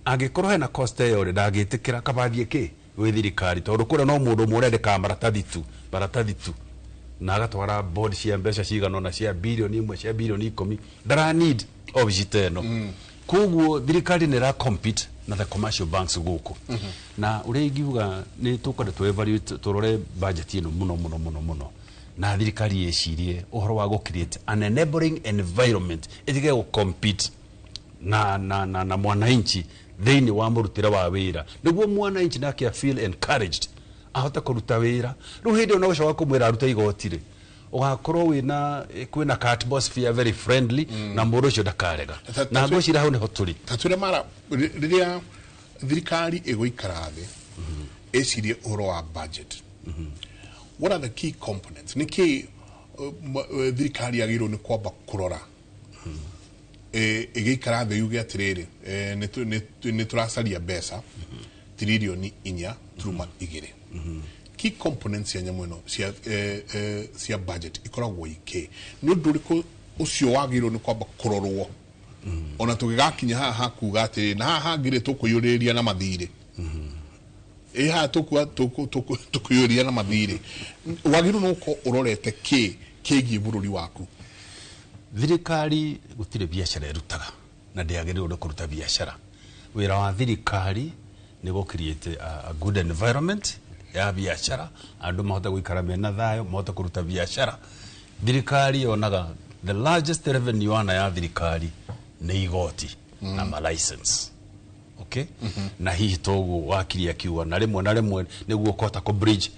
Angĩkorwo hena cost ĩyo rĩ, ndangĩtĩkĩra, kabathiĩ kĩ gwĩ thirikari, tondũ kũrĩa no mũndũ ũmwe ũrendekaga maratathi tu, maratathi tu, na agatwara bond cia mbeca cigana ũna, cia 1 birioni, cia 10 birioni, ndara need obici ta ĩno. Koguo thirikari nĩ ĩra compete na the commercial banks gũkũ. Na ũrĩa ingiuga nĩ tũkwenda tũ evaluate, tũrore budget ĩno mũno mũno mũno mũno, na thirikari ĩcirie ũhoro wa gũ create an enabling environment ĩtige gũ compete na mwananchi thĩinĩ wa mũrutĩre wa wĩra, nĩguo mwananchi nake a feel encouraged ahote kũruta wĩra. Rĩu hĩndĩ ĩyo no gũcoka kũmwĩra arute igoti rĩ, ũgakorwo wĩna kwĩna ka atmosphere very friendly na mũndũ ũcio ndakarega. Na ngwĩciria hau nĩho tũrĩ. Ta twĩre mara, rĩrĩa thirikari ĩgũikara thĩ ĩcirie ũhoro wa budget, what are the key components? Nĩ kĩ thirikari yagĩrĩirwo nĩ kwamba kũrora ĩgĩikara thĩ yuge atĩrĩrĩ, nĩ tũracaria mbeca 4.2 tiririoni? Key components cia nyamũ ĩno cia budget ikoragwo ikĩ? Nĩ ũndũ ũrĩkũ ũcio wagĩrĩirwo nĩ kwamba kũrorwo ona tũgĩgakinya haha hakuga atĩrĩ, na haha hangĩ rĩ, tũkũiyũrĩrĩria na mathirĩ, ĩ haha tũkũiyũrĩrĩria na mathirĩ? Wagĩrĩirwo nĩ gũkorwo ũrorete kĩ kĩgiĩ bũrũri waku? Thirikari gũtirĩ biacara ĩrutaga na ndĩagĩrĩirwo nĩ kũruta biacara. Wĩra wa thirikari nĩ gũ create a good environment ya biacara, andũ mahote gũikara mena thayũ, mahote kũruta biacara. Thirikari yonaga the largest revenue wana ya thirikari nĩ igoti na ma license. Okay, na hihi toguo wakiri akiuga, na rĩmwe na rĩmwe nĩguo ũkũhota kũ bridge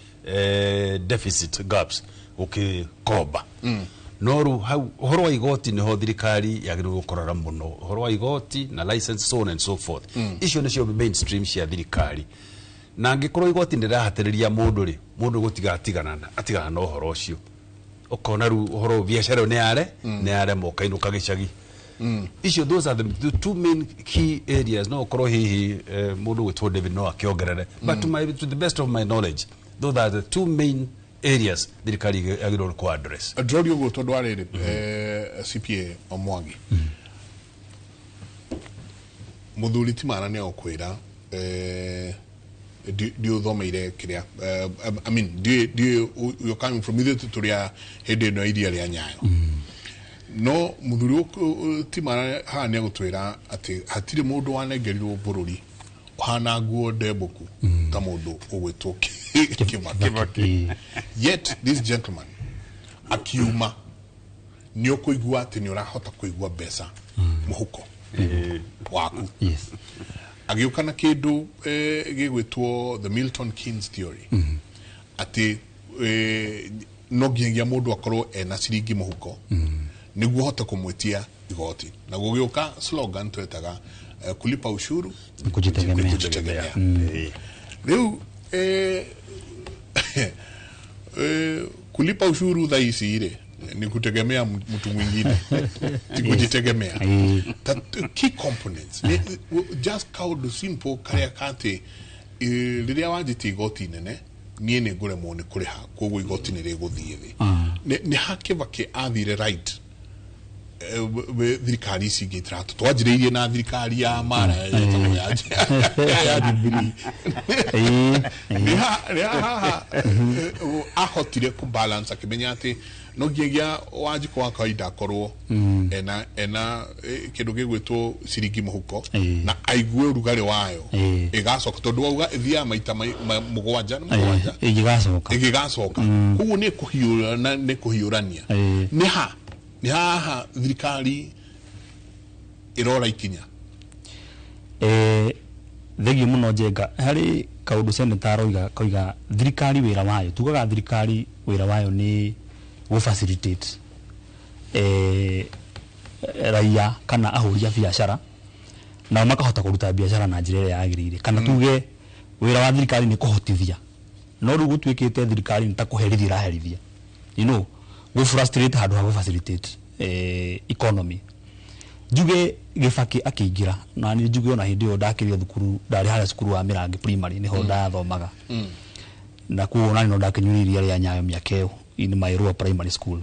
deficit gaps ũkĩkomba. No rĩu hau ũhoro wa igoti nĩho thirikari yagĩrĩirwo gũkorora mũno, ũhoro wa igoti na license, so on and so forth. Icio nĩcio mainstream cia thirikari, na angĩkorwo igoti nĩ rĩrahatĩrĩria mũndũ rĩ, mũndũ gũtiga atigana atigana na ũhoro ũcio. Ũkona rĩu ũhoro ũyũ biacara ĩyo nĩ yare nĩ yarema, ũkainũka gĩcagi. Icio, those are the two main key areas. No ũkorwo hihi mũndũ gwĩtwo David no akĩongerere, but to the best of my knowledge, those are the two main areas thirikari yagĩrĩirwo nĩ kũ address. Ndĩroria ũguo tondũ wa rĩrĩ, CPA Mwangi, mũthuri ti mara nĩ agũkwĩra Ndiũthomeire kĩrĩa, I mean, ndiũ you're coming from, ithuĩ tũrĩ a hĩndĩ ĩno ya iria rĩa Nyayo. No mũthuri ũyũ ti Mara haha nĩ egũtwĩra atĩ hatirĩ mũndũ wanengerirwo bũrũri ũhana nguo ndembũku ta mũndũ ũgwĩtwo Kibaki. Yet this gentleman akiuma nĩ ũkũigua atĩ nĩ ũrahota kũigua mbeca mũhuko waku. Agĩũka na kĩndũ gĩgwĩtwo the Milton Keynes theory, atĩ no nginyagia mũndũ akorwo ena ciringi mũhuko nĩguo ũhote kũmwĩtia igoti, na gũgĩũka slogan twetaga kulipa ushuru ni kujitegemea. Ni kujitegemea. Rĩu kulipa ushuru thaa ici rĩ ni kutegemea mtu mwingine, ti kujitegemea. Key components ni just kaũndũ simple karĩa katĩ rĩrĩa wanjĩtie igoti inene, niĩ nĩ ngũremwo nĩ kũrĩha, koguo igoti nĩ rĩgũthiĩ thĩ. Nĩ ha Kibaki athire right, thirikari ici ingĩ itiratũ twanjĩrĩirie na thirikari ya Mara yetagwo ya Jubilee. Nĩ ha haha ahotire kũ balance akĩmenya atĩ no nginyagia Wanjikũ wa kawaida akorwo ena kĩndũ gĩgwĩtwo ciringi mũhuko na aigue ũrugarĩ wayo ĩgacoka, tondũ wauga ĩthiaga maita 7 nĩ 7 Ĩngĩgacoka. Ĩgĩgacoka, koguo nĩ kũhiũrana, nĩ kũhiũrania. Nĩ haha thirikari ĩrora ikinya. Thengiũ mũno Njenga. Harĩ kaũndũ senator aroiga, koiga thirikari wĩra wayo, tugaga thirikari wĩra wayo nĩ gũ facilitate raia kana ahũri a biacara nao makahota kũruta biacara na njĩra ĩrĩa yagĩrĩire, kana tuge wĩra wa thirikari nĩ kũhotithia. No rĩu gũtuĩkĩte thirikari nĩ ta kũherithia ĩraherithia, gũ frustrate handũ ha gũ facilitate economy. Njuge Gĩbakĩ akĩingĩra, na nĩ njuge ona hĩndĩ ĩyo ndakĩrĩ thukuru, ndarĩ harĩa cukuru wa Mĩrangi Primary nĩho ndathomaga, na kuo ona no ndakĩnyuire iria rĩa Nyayo mĩaka ĩyo in my lower primary school.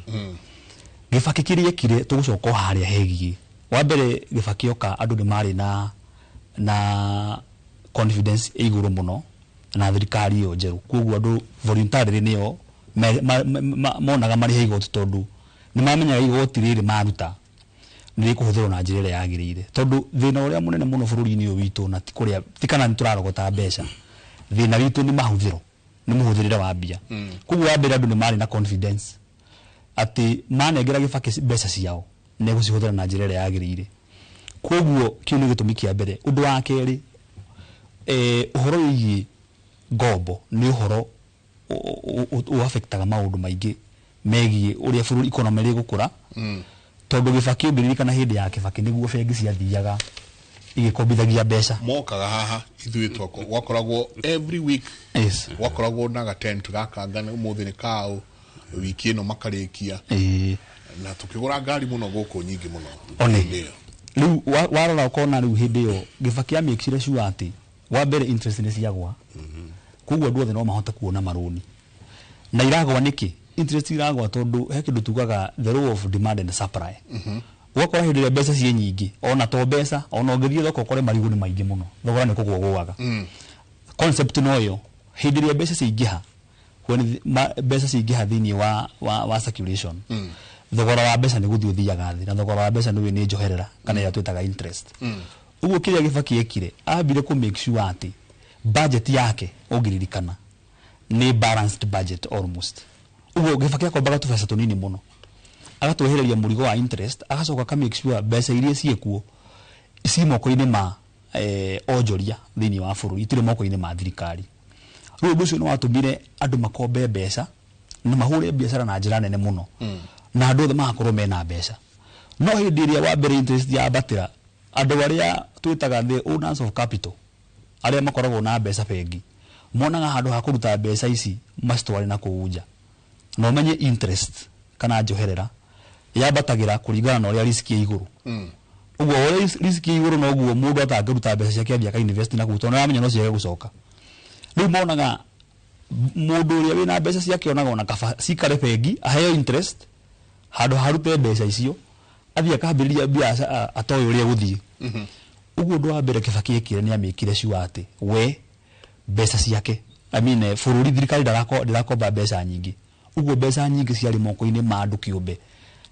Gĩbakĩ kĩrĩa ekire, tũgũcoka o harĩa hegiĩ wa mbere. Gĩbakĩ oka, andũ nĩ marĩ na confidence ĩ igũrũ mũno na thirikari ĩyo njerũ, koguo andũ voluntarily nĩo monaga marĩhe igoti, tondũ nĩ mamenyaga igoti rĩrĩ maruta nĩ rĩkũhũthĩrwo na njĩra ĩrĩa yagĩrĩire. Tondũ thĩna ũrĩa mũnene mũno bũrũri-inĩ ũyũ witũ, na ti kũrĩa, ti kana nĩ tũrarogota mbeca, thĩna witũ nĩ mahũthĩro, nĩ mũhũthĩrĩre wa mbia. Koguo wa mbere andũ nĩ marĩ na confidence atĩ manengera Gĩbakĩ mbeca ciao nĩ egũcihũthĩra na njĩra ĩrĩa yagĩrĩire. Koguo kĩu nĩ gĩtũmi kĩa mbere. Ũndũ wa kerĩ, ũhoro wĩgiĩ ngombo nĩ ũhoro ũafektaga maũndũ maingĩ megiĩ ũrĩa bũrũri economy rĩgũkũra, tondũ Gĩbakĩ, ũngĩririkana hĩndĩ ya Kĩbakĩ nĩguo bengi ciathiaga igĩkombithagia mbeca. Mokaga haha ithuĩ twako gwakoragwo every week, gwakoragwo na gatent gaka ngana ũmũthĩ nĩ kaũ, wiki ĩno makarĩkia, na tukĩgũra ngari mũno gũkũ nyingĩ mũno One. Hĩndĩ ĩyo. Rĩu warora ũkona rĩu hĩndĩ ĩyo Gĩbakĩ amĩkire sure atĩ wa mbere interest nĩ ciagwa, koguo andũ othe no mahote kuona marũni. Na iragwa nĩkĩ interest iragwa? Tondũ he kĩndũ tugaga the law of demand and supply. Ũgakora hĩndĩ ĩrĩa mbeca ciĩ nyingĩ, ona to mbeca, ona ũngĩthiĩ thoko ũkore marigũ nĩ maingĩ mũno, thogora nĩ kũgwa ũgũaga. Concept no ĩyo, hĩndĩ ĩrĩa mbeca ciaingĩha, when mbeca ciaingĩha thĩinĩ wa circulation, thogora wa mbeca nĩ gũthiĩ ũthiaga thĩ, na thogora wa mbeca nĩ njoherera kana ĩrĩa twĩtaga interest. Ũguo kĩrĩa Gĩbakĩ ekire, ambire kũ make sure atĩ budget yake, ũngĩririkana, nĩ balanced budget almost. Ũguo Gĩbakĩ akombaga tũbeca tũnini mũno, agatwehereria mũrigo wa interest, agacoka aka make sure mbeca iria ciĩkuo ci moko-inĩ ma onjoria thĩinĩ wa bũrũri, itirĩ moko-inĩ ma thirikari. Rĩu ũndũ ũcio nĩ watũmire andũ makombe mbeca na mahũre biacara na njĩra nene mũno, na andũ othe magakorwo mena mbeca. No hĩndĩ ĩrĩa wa mbere interest yambatĩra, andũ arĩa twĩtaga the owners of capital, arĩa makoragwo na mbeca bengi, monaga handũ ha kũruta mbeca ici macitware na kũu nja, na ũmenye interest kana njoherera yambatagĩra kũringana na ũrĩa risk ĩ igũrũ. Ũguo ũrĩa risk ĩ igũrũ, noguo mũndũ atangĩruta mbeca ciake athiĩ aka-invest na kũu, tondũ nĩaramenya no ciage gũcoka. Rĩu monaga mũndũ ũrĩa wĩna mbeca ciake onaga ona kaba cikare bengi aheo interest handũ ha arute mbeca icio athiĩ akambĩrĩria biacara atoĩ ũrĩa gũthiĩ. Ũguo ũndũ wa mbere Kĩbakĩ ekire nĩ amĩkire sure atĩ we Mbeca ciake, I mean, bũrũri, thirikari ndĩrakomba mbeca nyingĩ. Ũguo mbeca nyingĩ ciarĩ moko-inĩ ma andũ kĩũmbe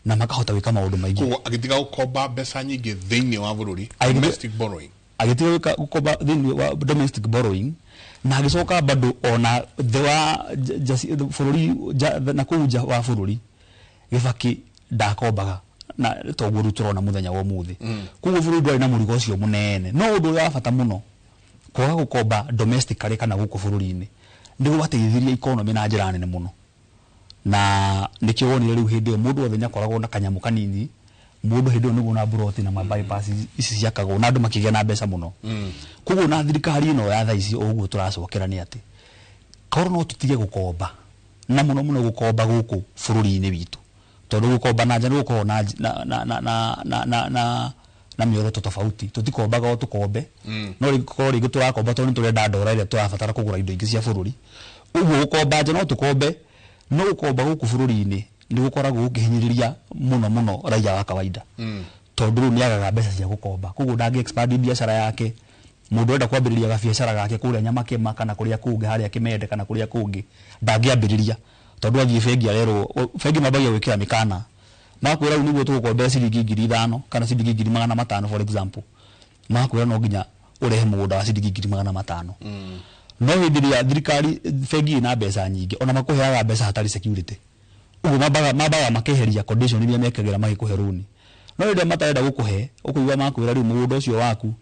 na makahota gwĩka maũndũ maingĩ. Koguo agĩtiga gũkomba mbeca nyingĩ thĩinĩ wa bũrũri, domestic borrowing. Agĩtiga gwĩka gũkomba thĩinĩ wa domestic borrowing, na agĩcoka bado ona thĩ wa bũrũri na kũu nja wa bũrũri Gĩbakĩ ndakombaga na toguo rĩu tũrona mũthenya wa ũmũthĩ. Koguo bũrũri ndwarĩ na mũrigo ũcio mũnene. No ũndũ ũrĩa wa bata mũno, kwaga gũkomba domestically kana gũkũ bũrũri-inĩ nĩ gwateithirie economy na njĩra nene mũno, na nĩkĩo wonire rĩu hĩndĩ ĩyo mũndũ wothe nĩakoragwo na kanyamũ kanini. Mũndũ hĩndĩ ĩyo nĩguo na mburoti na ma bypass ici ciakagwo na andũ makĩgĩa na mbeca mũno. Koguo na thirikari ĩno ya thaa ici ũguo tũracokera nĩ atĩ korwo no tũtige gũkomba, na mũno mũno gũkomba gũkũ bũrũri-inĩ witũ, tondũ gũkomba na nja nĩ gũkoragwo na na na na na na na na na mĩoroto tofauti. Tũtikombaga o tũkombe, no rĩngĩ korwo rĩngĩ tũrakomba tondũ nĩ tũrenda ndora ĩrĩa tũrabatara kũgũra indo ingĩ cia bũrũri. Ũguo gũkomba nja no tũkombe, no gũkomba gũkũ bũrũri-inĩ nĩ gũkoragwo gũkĩhinyĩrĩria mũno mũno raia wa kawaida, tondũ rĩu nĩagaga mbeca cia gũkomba. Koguo ndangĩ expand biacara yake. Mũndũ ũrenda kwambĩrĩria gabiacara gake kũrĩa Nyamakema kana kũrĩa kũngĩ, harĩa Kĩmende kana kũrĩa kũngĩ, ndangĩambĩrĩria tondũ athiĩ bengi arerwo, bengi mambagia gwĩkĩra mĩkana, makwĩra rĩu nĩguo tũgũkombera ciringi 5,000 kana ciringi 500,000, for example, makwĩra no nginya ũrehe mũgũnda wa ciringi 500,000. No hĩndĩ ĩrĩa thirikari, bengi ĩna mbeca nyingĩ, ona makũheaga mbeca hatarĩ security. Ũguo mambaga makeheria condition iria mekagĩra magĩkũhe rũni. No rĩrĩa matarenda gũkũhe, ũkũigua makwĩra rĩu mũgũnda ũcio waku,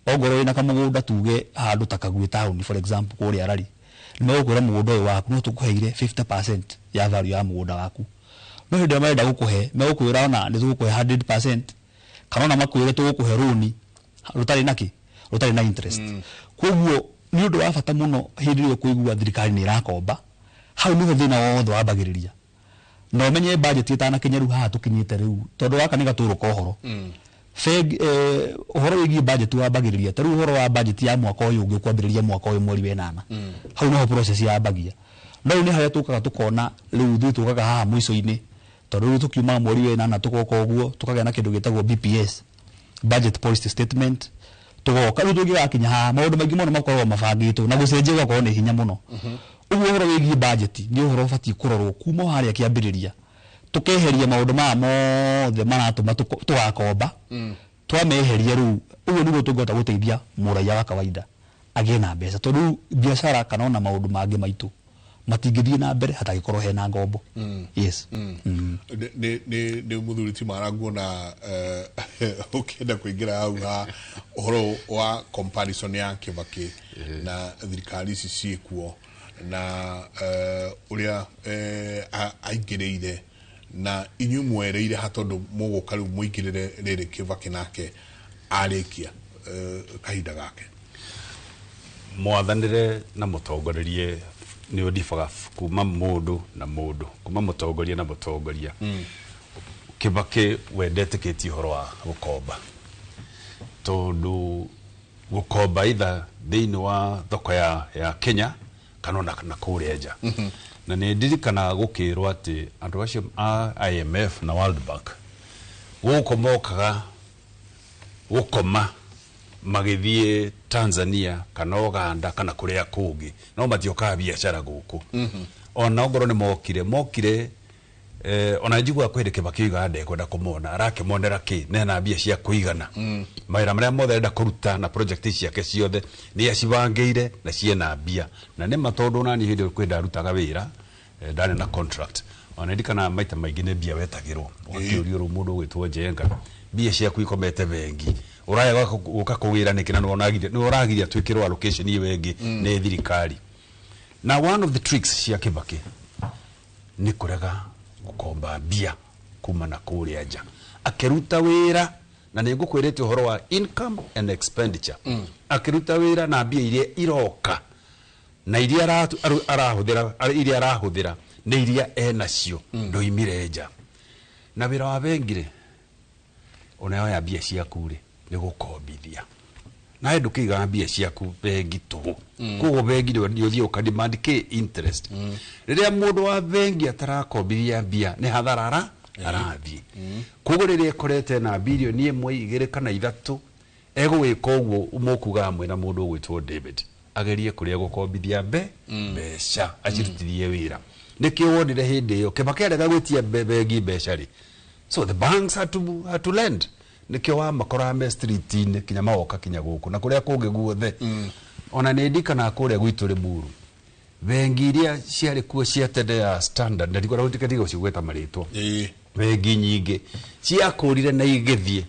ongorwo wĩna kamũgũnda tuge handũ ta Kagui town, for example, kũrĩa Rari, nĩ megũkwĩra mũgũnda ũyũ waku no tũkũheire 50% ya value ya mũgũnda waku. No hĩndĩ ĩrĩa marenda gũkũhe, megũkwĩra ona nĩ tũgũkũhe 100%, kana ona makwĩre tũgũkũhe rũni rũtarĩ na kĩ, rũtarĩ na interest. Koguo nĩ ũndũ wa bata mũno hĩndĩ ĩrĩa ũkũigua thirikari nĩ ĩrakomba, hau nĩho thĩna wothe wambagĩrĩria. Na ũmenye budget ĩtanakinya rĩu haha tũkinyĩte rĩu, tondũ gaka nĩ gatũrũ ka ũhoro. Bengi, ũhoro wĩgiĩ budget wambagĩrĩria ta rĩu ũhoro wa budget ya mwaka ũyũ ũngĩ ũkwambĩrĩria mwaka ũyũ mweri wa ĩnana. Hau nĩho process yambagia. No rĩu nĩ harĩa tũkaga tũkona rĩu ithuĩ tũkaga haha mũico-inĩ, tondũ rĩu tũkiuma mweri wa ĩnana tũgoka ũguo tũkagĩa na kĩndũ gĩtagwo BPS, budget policy statement, tũgoka rĩu tũngĩgakinya haha maũndũ maingĩ mũno makoragwo mabangĩtwo na gũcenjia gũgakorwo nĩ hinya mũno. Ũguo ũhoro wĩgiĩ budget nĩ ũhoro ũbatiĩ kũrorwo kuma o harĩa kĩambĩrĩria, tũkeheria maũndũ maya mothe maratũma tũgakomba. Twameheria rĩu, ũguo nĩguo tũngĩhota gũteithia mũraiya wa kawaida agĩe na mbeca, tondũ rĩu biacara kana ona maũndũ mangĩ maitũ matingĩthiĩ na mbere hatangĩkorwo hena ngombo. Yes. Nĩ mũthuri ti mara nguona ũkĩenda kũingĩra hau ha ũhoro wa comparison ya Kibaki na thirikari ici ciĩkuo na ũrĩa aingĩrĩire na inyuĩ mwereire ha, tondũ mũgũka rĩu mũingĩrĩre rĩrĩ Kibaki nake arĩkia kahinda gake. Mwathanĩre na mũtongorerie nĩ ũndibaga kuma mũndũ na mũndũ, kuma mũtongoria na mũtongoria. Kibaki we ndetĩkĩtie ũhoro wa gũkomba, tondũ gũkomba either thĩinĩ wa thoko ya Kenya kana ona na kũrĩa nja. Na nĩ ndirikanaga gũkĩrwo atĩ andũ acio a IMF na World Bank gũkũ mokaga gũkoma magĩthiĩ Tanzania kana Uganda kana kũrĩa kũngĩ, no matiokaga biacara gũkũ. Ona ongorwo nĩ mokire ona njiguaga kwĩ hĩndĩ Kibaki oigaga ndekwenda kũmona, arakĩmonera kĩ nena mbia cia kũigana. Mawĩra marĩa mothe arenda kũruta na project ciake ciothe nĩ acibangĩire na ciena mbia. Na nĩ ma, tondũ nani hĩndĩ ĩyo kwĩ ndarutaga wĩra, ndarĩ na contract, ona ndirikanaga maita maingĩ nĩ mbia wetagĩrwo, ũgakĩũrio rĩu mũndũ ũgwĩtwo Njenga, mbia ciaku ikomete bengi, ũraya gũka kũgĩra nĩkĩ, na nĩ ũragiria twĩkĩrwo allocation ĩyo ĩngĩ nĩ thirikari. Na one of the tricks cia Kibaki nĩ kũrega gũkomba mbia kuma na kũrĩa nja, akĩruta wĩra na nĩ ngũkwĩrĩte ũhoro wa income and expenditure, akĩruta wĩra na mbia iria iroka na iria arahũthĩra, iria arahũthĩra nĩ iria enacio, ndoimire nja. Na wĩra wa bengi rĩ, onayo ya mbia ciaku rĩ, nĩ gũkombithia, nawe ndũkĩigaga mbia ciaku bengi tũhũ. Koguo bengi nĩ ũthiĩ ũka demand kĩ interest. Rĩrĩa mũndũ wa bengi atarakombithia mbia, nĩ hathara arathiĩ. Koguo rĩrĩa ĩkorete na 1 billion, 2 kana 3, egũgĩka ũguo mũkugaga mwĩna mũndũ ũgwĩtwo David. Agerie kũrĩa gũkombithia mbeca acirutithie wĩra. Nĩkĩo wonire hĩndĩ ĩyo Kibaki arega gwĩtia bengi mbeca rĩ, so the banks had to lend. Nĩkĩo wamakoraga me street-inĩ kinya magoka kinya gũkũ na kũrĩa kũngĩ guothe. Ona nĩ ndikanaga kũrĩa gwitũ Limuru, bengi iria ciarĩ kuo cia tene ya Standard, na ndikwenda gũtiga gũcigweta marĩtwa, bengi nyingĩ ciakũrire na igĩthiĩ.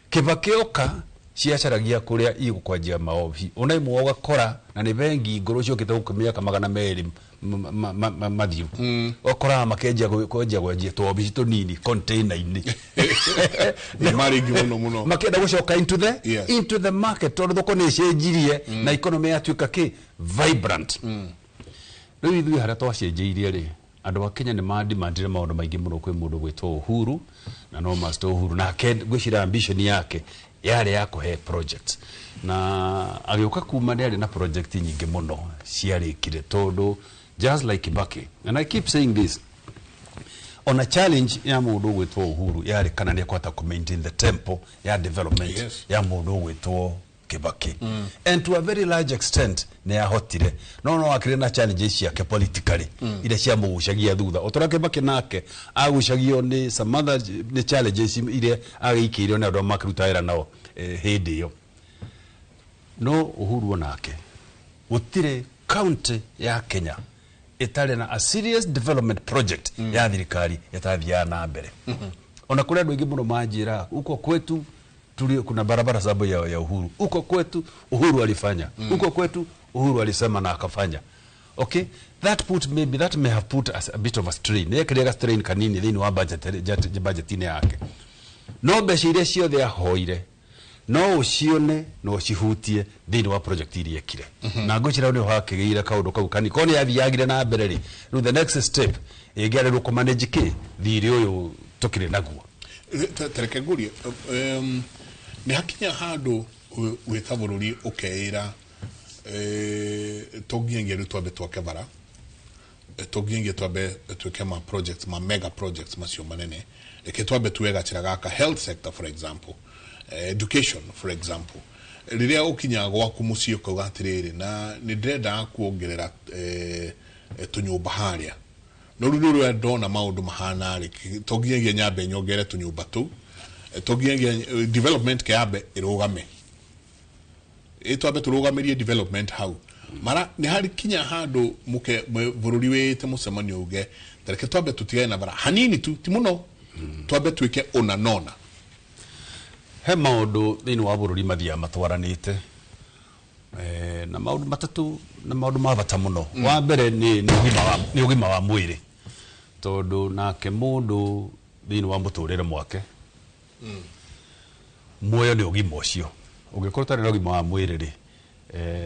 Kibaki oka, ciacaragia kũrĩa igũkwanjia maobi. Ona imwe ũgakora na nĩ bengi ngũrũ ciũkĩte gũkũ mĩaka 200 mathiru, ũkoraga makĩanjia kwanjia gwanjia twobici tũnini container-inĩ. Nĩ marĩ ingĩ mũno mũno. Makĩenda gũcoka into the into the market, tondũ thoko nĩ ĩcenjirie na economy yatuĩka kĩ vibrant. Rĩu ithuĩ harĩa twacenjeirie rĩ, andũ a Kenya nĩ mandimandire maũndũ maingĩ mũno kwĩ mũndũ gwĩtwo Uhuru, na no Master Uhuru nake ngwĩciria ambition yake yarĩ ya kũhe project, na agĩũka kuma nĩ arĩ na project nyingĩ mũno ciarĩkire, tondũ just like Kibaki, and I keep saying this, ona challenge ya mũndũ ũgwĩtwo Uhuru yarĩ kana nĩ ekũhota kũ maintain the tempo ya development ya mũndũ ũgwĩtwo Kibaki, and to a very large extent nĩ ahotire, no akĩrĩ na challenges ciake politically iria ciamũgucagia thutha, o torĩa Kibaki nake agucagio nĩ some other nĩ challenges iria agĩikĩirio nĩ andũ arĩa makĩruta wĩra nao hĩndĩ ĩyo. No Uhuru onake gũtirĩ county ya Kenya ĩtarĩ na a serious development project ya thirikari ĩtathiaga na mbere. Ona kũrĩ andũ aingĩ mũno manjĩra, huko kwetu tuli kuna barabara sababu ya Uhuru, huko kwetu Uhuru alifanya, huko kwetu Uhuru alisema na akafanya. Okay, that put maybe that may have put us a bit of a strain, nĩ strain kanini thĩinĩ wa budget-inĩ yake, no mbeca iria ciothe ahoire no ũcione no ũcihutie thĩinĩ wa project iria ekire. Na ngwĩciria nĩ hakĩgĩire kaũndũ kau kani korwo nĩ yathiagire na mbere rĩ, rĩu the next step ĩngĩarĩ kũmanage kĩ thirĩ ũyũ tũkĩrĩ naguo. Tareke ngurie, nĩ hakinya handũ wĩ ta bũrũri ũkeĩra to nginyagia rĩu twambe twake bara, to nginyagia twambe twĩke ma projects, ma mega projects macio manene, reke twambe tuwe gacĩra gaka, health sector for example, education for example. Rĩrĩa ũkinyaga gwaku mũciĩ ũkauga atĩrĩrĩ, na nĩ ndĩrenda kuongerera tũnyũmba harĩa, no rĩu rĩrĩa ndona maũndũ mahana rĩ, to nginyagia nyambe nyongere tũnyũmba tũu, to nginyagia development ke yambe ĩrũgame, ĩ twambe tũrũgamĩrie development hau. Mara nĩ harĩ kinya handũ mũke bũrũri wĩte mũcemanio uge, tareke twambe tũtigane na bara hanini tu, ti mũno, twambe twĩke ũna nona? He maũndũ thĩinĩ wa bũrũri mathiaga matwaranĩte, na maũndũ matatũ na maũndũ ma bata mũno. Wa mbere nĩ ũgima wa mwĩrĩ, tondũ nake mũndũ thĩinĩ wa mũtũrĩre mwake muoyo nĩ ũgima ũcio. Ũngĩkorwo ũtarĩ na ũgima wa mwĩrĩ rĩ,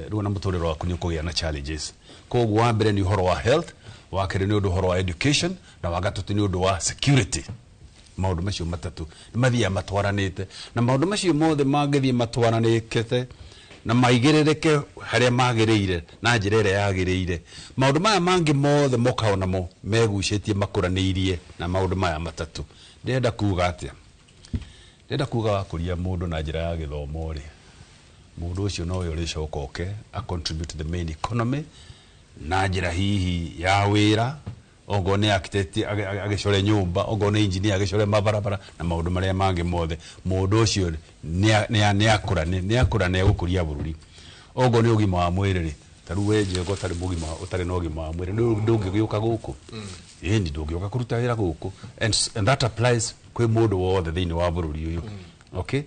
rĩu na mũtũrĩre waku nĩ ũkũgĩa na challenges. Koguo wa mbere nĩ ũhoro wa health, wa kerĩ nĩ ũndũ ũhoro wa education, na wa gatatũ nĩ ũndũ wa security. Maũndũ macio matatũ nĩ mathiaga matwaranĩte, na maũndũ macio mothe mangĩthiĩ matwaranĩte na maigĩrĩrĩke harĩa magĩrĩire na njĩra ĩrĩa yagĩrĩire, maũndũ maya mangĩ mothe mokaga namo megucĩtie makũranĩirie na maũndũ maya matatũ. Ndĩrenda kuga atĩa? Ndĩrenda kuga wakũria mũndũ na njĩra ya gĩthomo rĩ, mũndũ ũcio nowe ũrĩcoka oke a contribute to the main economy na njĩra hihi ya wĩra, ongorwo nĩ architect agĩcore nyũmba, ongorwo nĩ engineer agĩcore mabarabara na maũndũ marĩa mangĩ mothe. Mũndũ ũcio nĩ akũra nĩ egũkũria bũrũri. Ongorwo nĩ ũgima wa mwĩrĩ rĩ, ta rĩu we Njenga ũtarĩ mũgima, ũtarĩ na ũgima wa mwĩrĩ, ndũngĩgĩũka gũkũ, ĩni ndũngĩũka kũruta wĩra gũkũ. And that applies kwĩ mũndũ wothe thĩinĩ wa bũrũri ũyũ. Okay,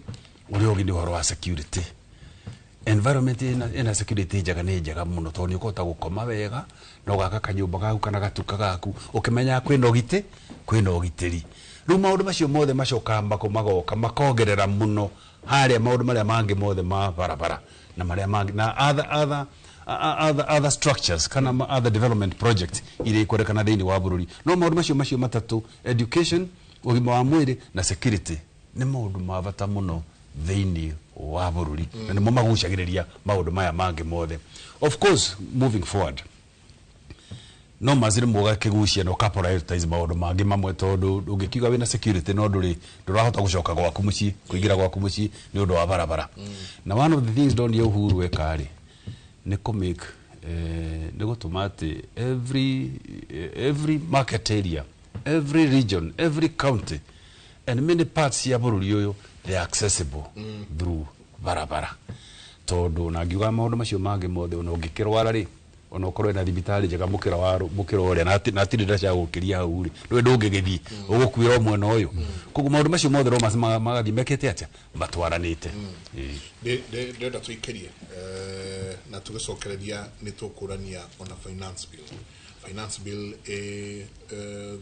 ũrĩa ũngĩ nĩ ũhoro wa security. Environment ina security njega nĩ njega mũno, tondũ nĩ ũkũhota gũkoma wega na ũgaka kanyũmba gaku kana gatuka gaku ũkĩmenyaga kwĩna ũgitĩri. Rĩu maũndũ macio mothe macokaga magoka makongerera mũno harĩa maũndũ marĩa mangĩ mothe ma barabara na marĩa mangĩ na other structures kana other development projects iria ikwendekana thĩinĩ wa bũrũri. No maũndũ macio matatũ, education, ũgima wa mwĩrĩ na security, nĩ maũndũ ma bata mũno thĩinĩ wa bũrũri, na nĩmo magucagĩrĩria maũndũ maya mangĩ mothe. Of course, moving forward, no mazire mũgakĩgucia na ũka prioritize maũndũ mangĩ mamwe, tondũ ndũngĩkiuga wĩna security no ndũrĩ ndũrahota gũcoka gwaku mũciĩ, kũingĩra gwaku mũciĩ nĩ ũndũ wa barabara. Na one of the things ndonire Uhuru eka rĩ, Nĩ kũ make nĩ gũtũma atĩ every market area, every region, every county and many parts ya bũrũri ũyũ, they are accessible through barabara, tondũ na ngiuga maũndũ macio mangĩ mothe, ona ũngĩkĩrwara rĩ, ona ũkorwo na thibitarĩ njega mũkĩra wa mũkĩra ũrĩa na hatirĩ nda cia gũkĩria hau rĩ, ndũĩ ndũngĩgĩthiĩ, ũgũkuĩra o mwena ũyũ. Koguo maũndũ macio mothe no magathiĩ mekĩte atĩa, matwaranĩte. Ĩĩ. Ndĩrenda tũikĩrie na tũgĩcokereria nĩ tũkũrania ona finance bill ĩ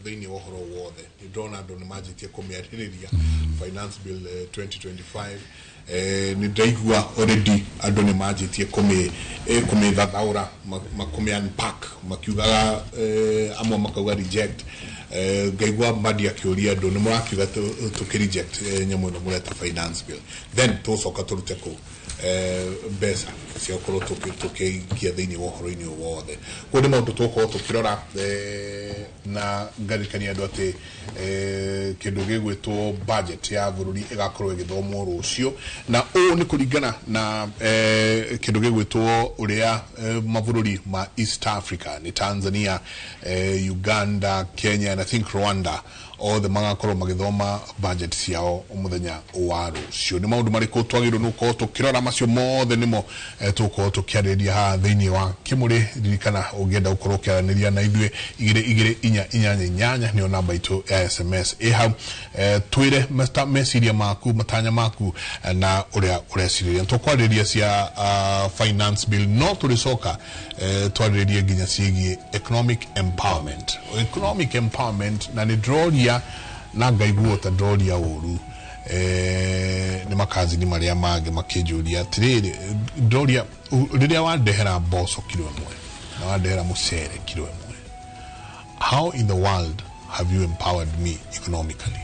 thĩinĩ wa ũhoro wothe. Nĩ ndĩrona andũ nĩ manjĩtie kũmĩarĩrĩria finance bill 2025. Nĩ ndĩraigua already andũ nĩ manjĩtie kũmĩthathaũra, kũmĩ unpack, makiugaga amwe makauga reject. Ngaigua Mbadi akĩũria andũ nĩ mũrakiuga tũkĩ reject nyamũ ĩno mũreta finance bill, then tũgũcoka tũrute kũ mbeca cia gũkorwo tũkĩingia thĩinĩ wa ũhoro-inĩ ũyũ wothe. Koguo nĩ maũndũ tũgũkorwo tũkĩrora na ngarikania andũ atĩ kĩndũ gĩgwĩtwo budget ya bũrũri ĩgakorwo ĩgĩthomwo rũciũ, na ũũ nĩ kũringana na kĩndũ gĩgwĩtwo ũrĩa mabũrũri ma East Africa, nĩ Tanzania, Uganda, Kenya and I think Rwanda, othe magakorwo magĩthoma budget ciao mũthenya wa rũciũ. Nĩ maũndũ marĩkũ twagĩrĩirwo nĩ gũkorwo tũkĩrora? Macio mothe nĩmo tũgũkorwo tũkĩarĩrĩria haha thĩinĩ wa Kĩmũrĩ. Ririkana ũngĩenda gũkorwo ũkĩaranĩria na ithuĩ, 22488 nĩyo namba itũ ya SMS ĩ hau. Twĩre meciria maku, matanya maku na ũrĩa ũrecirĩria. Tũkwarĩrĩria cia finance bill, no tũrĩcoka twarĩrĩrie nginya ciĩgiĩ economic empowerment, economic empowerment. Na nĩ ndĩroria na ngaiguo ta ndĩroria ũru nĩ makazini marĩa mangĩ makĩnjũria atĩrĩrĩ, ndĩroria rĩrĩa wandehera mboco kiro ĩmwe na wandehera mũcere kiro ĩmwe, how in the world have you empowered me economically?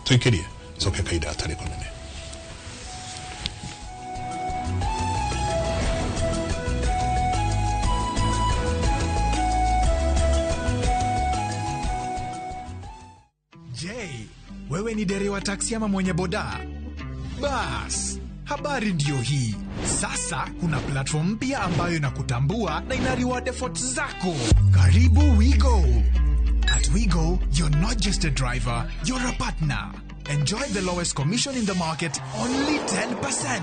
Tũikĩrie coke kahinda gatarĩ kũnene. Je, wewe ni dereva taksi ama mwenye boda? Bas, habari ndiyo hii. Sasa kuna platform mpya ambayo inakutambua na ina reward efforts zako. Karibu WeGo. At WeGo, you're not just a driver, you're a partner. Enjoy the lowest commission in the market, only 10%.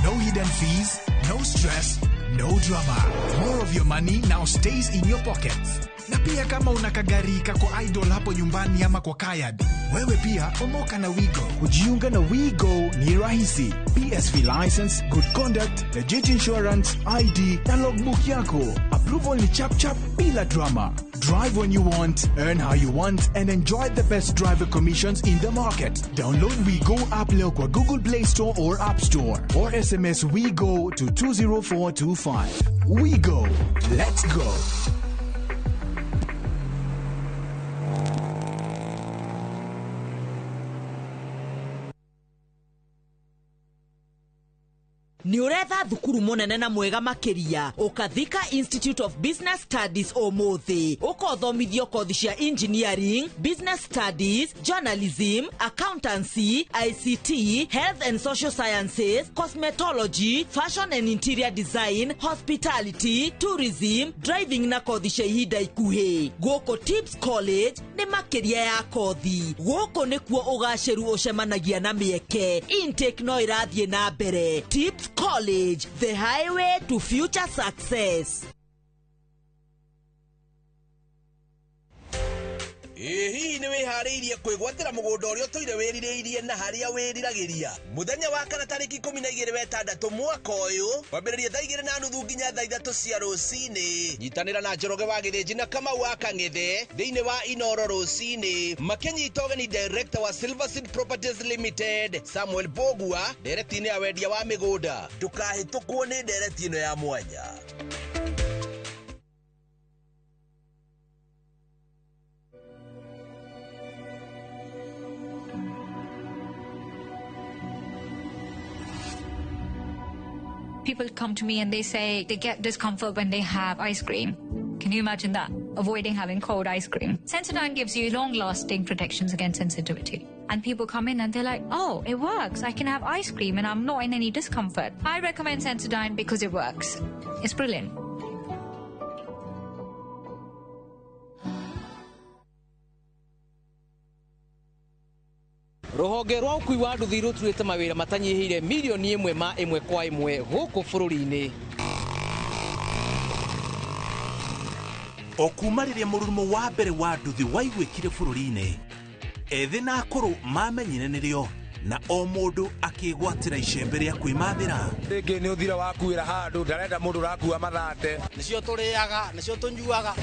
No hidden fees, no stress, no drama. More of your money now stays in your pockets. Na pia kama una kagari kako idle hapo nyumbani ama kwa car yard, wewe pia omoka na WeGo. Kujiunga na WeGo ni rahisi. PSV license, good conduct, legit insurance, ID na logbook yako. Approval ni chap chap bila drama. Drive when you want, earn how you want, and enjoy the best driver commissions in the market. Download WeGo app leo kwa Google Play Store or App Store, or SMS WeGo to 20425. WeGo. Let's go. Nĩ ũretha thukuru mũnene na mwega makĩria? Ũkathika Institute of Business Studies ũmũthĩ, ũkothomithio kothi cia engineering, business studies, journalism, accountancy, ICT, health and social sciences, cosmetology, fashion and interior design, hospitality, tourism, driving na kothi cia ihinda ikuhĩ. Gũkũ Tips College nĩ makĩria ya kothi. Gũkũ nĩkuo ũgacĩru ũcemanagia na mĩeke. Intake no ĩrathiĩ na mbere. Tips College, the highway to future success. Ĩ hihi nĩ wĩharĩirie kwĩgwatĩra mũgũnda ũrĩa ũtũire wĩrirĩirie na harĩa wĩriragĩria? Mũthenya wa kana tarĩki 12 wetandatũ mwaka ũyũ, kwambĩrĩria thaa 2:30 nginya thaa 3 cia rũcinĩ, nyitanĩra na Njoroge wa Gĩthĩnji na Kamau wa Kang'ethe thĩinĩ wa Inoro rũcinĩ, makĩnyita ũgeni director wa Silver Seed Properties Limited Samuel Bogua ndereti-inĩ ya wendia wa mĩgũnda. Ndũkahĩtũkwo nĩ ndereti ĩno ya mwanya. People come to me and they say they get discomfort when they have ice cream. Can you imagine that? avoiding having cold ice cream. Sensodyne gives you long-lasting protections against sensitivity. And people come in and they're like, oh, it works. I can have ice cream and I'm not in any discomfort. I recommend Sensodyne because it works. It's brilliant. Rũhonge rwa ũkui wa nduthi rũturĩte mawĩra matanyihĩire mirioni ĩmwe ma ĩmwe kwa ĩmwe gũkũ bũrũri-inĩ. O kuma rĩrĩa mũrurumo wa mbere wa nduthi waiguĩkire bũrũri-inĩ, ethĩ na akũrũ mamenyire nĩrĩo na o mũndũ akĩgwatĩra icembe rĩa kwĩmathĩra. Rĩngĩ nĩ ũthira wakuĩra handũ ndarenda mũndũ ũrakua mathate. Nĩcio tũrĩaga, nĩcio tũnyuaga.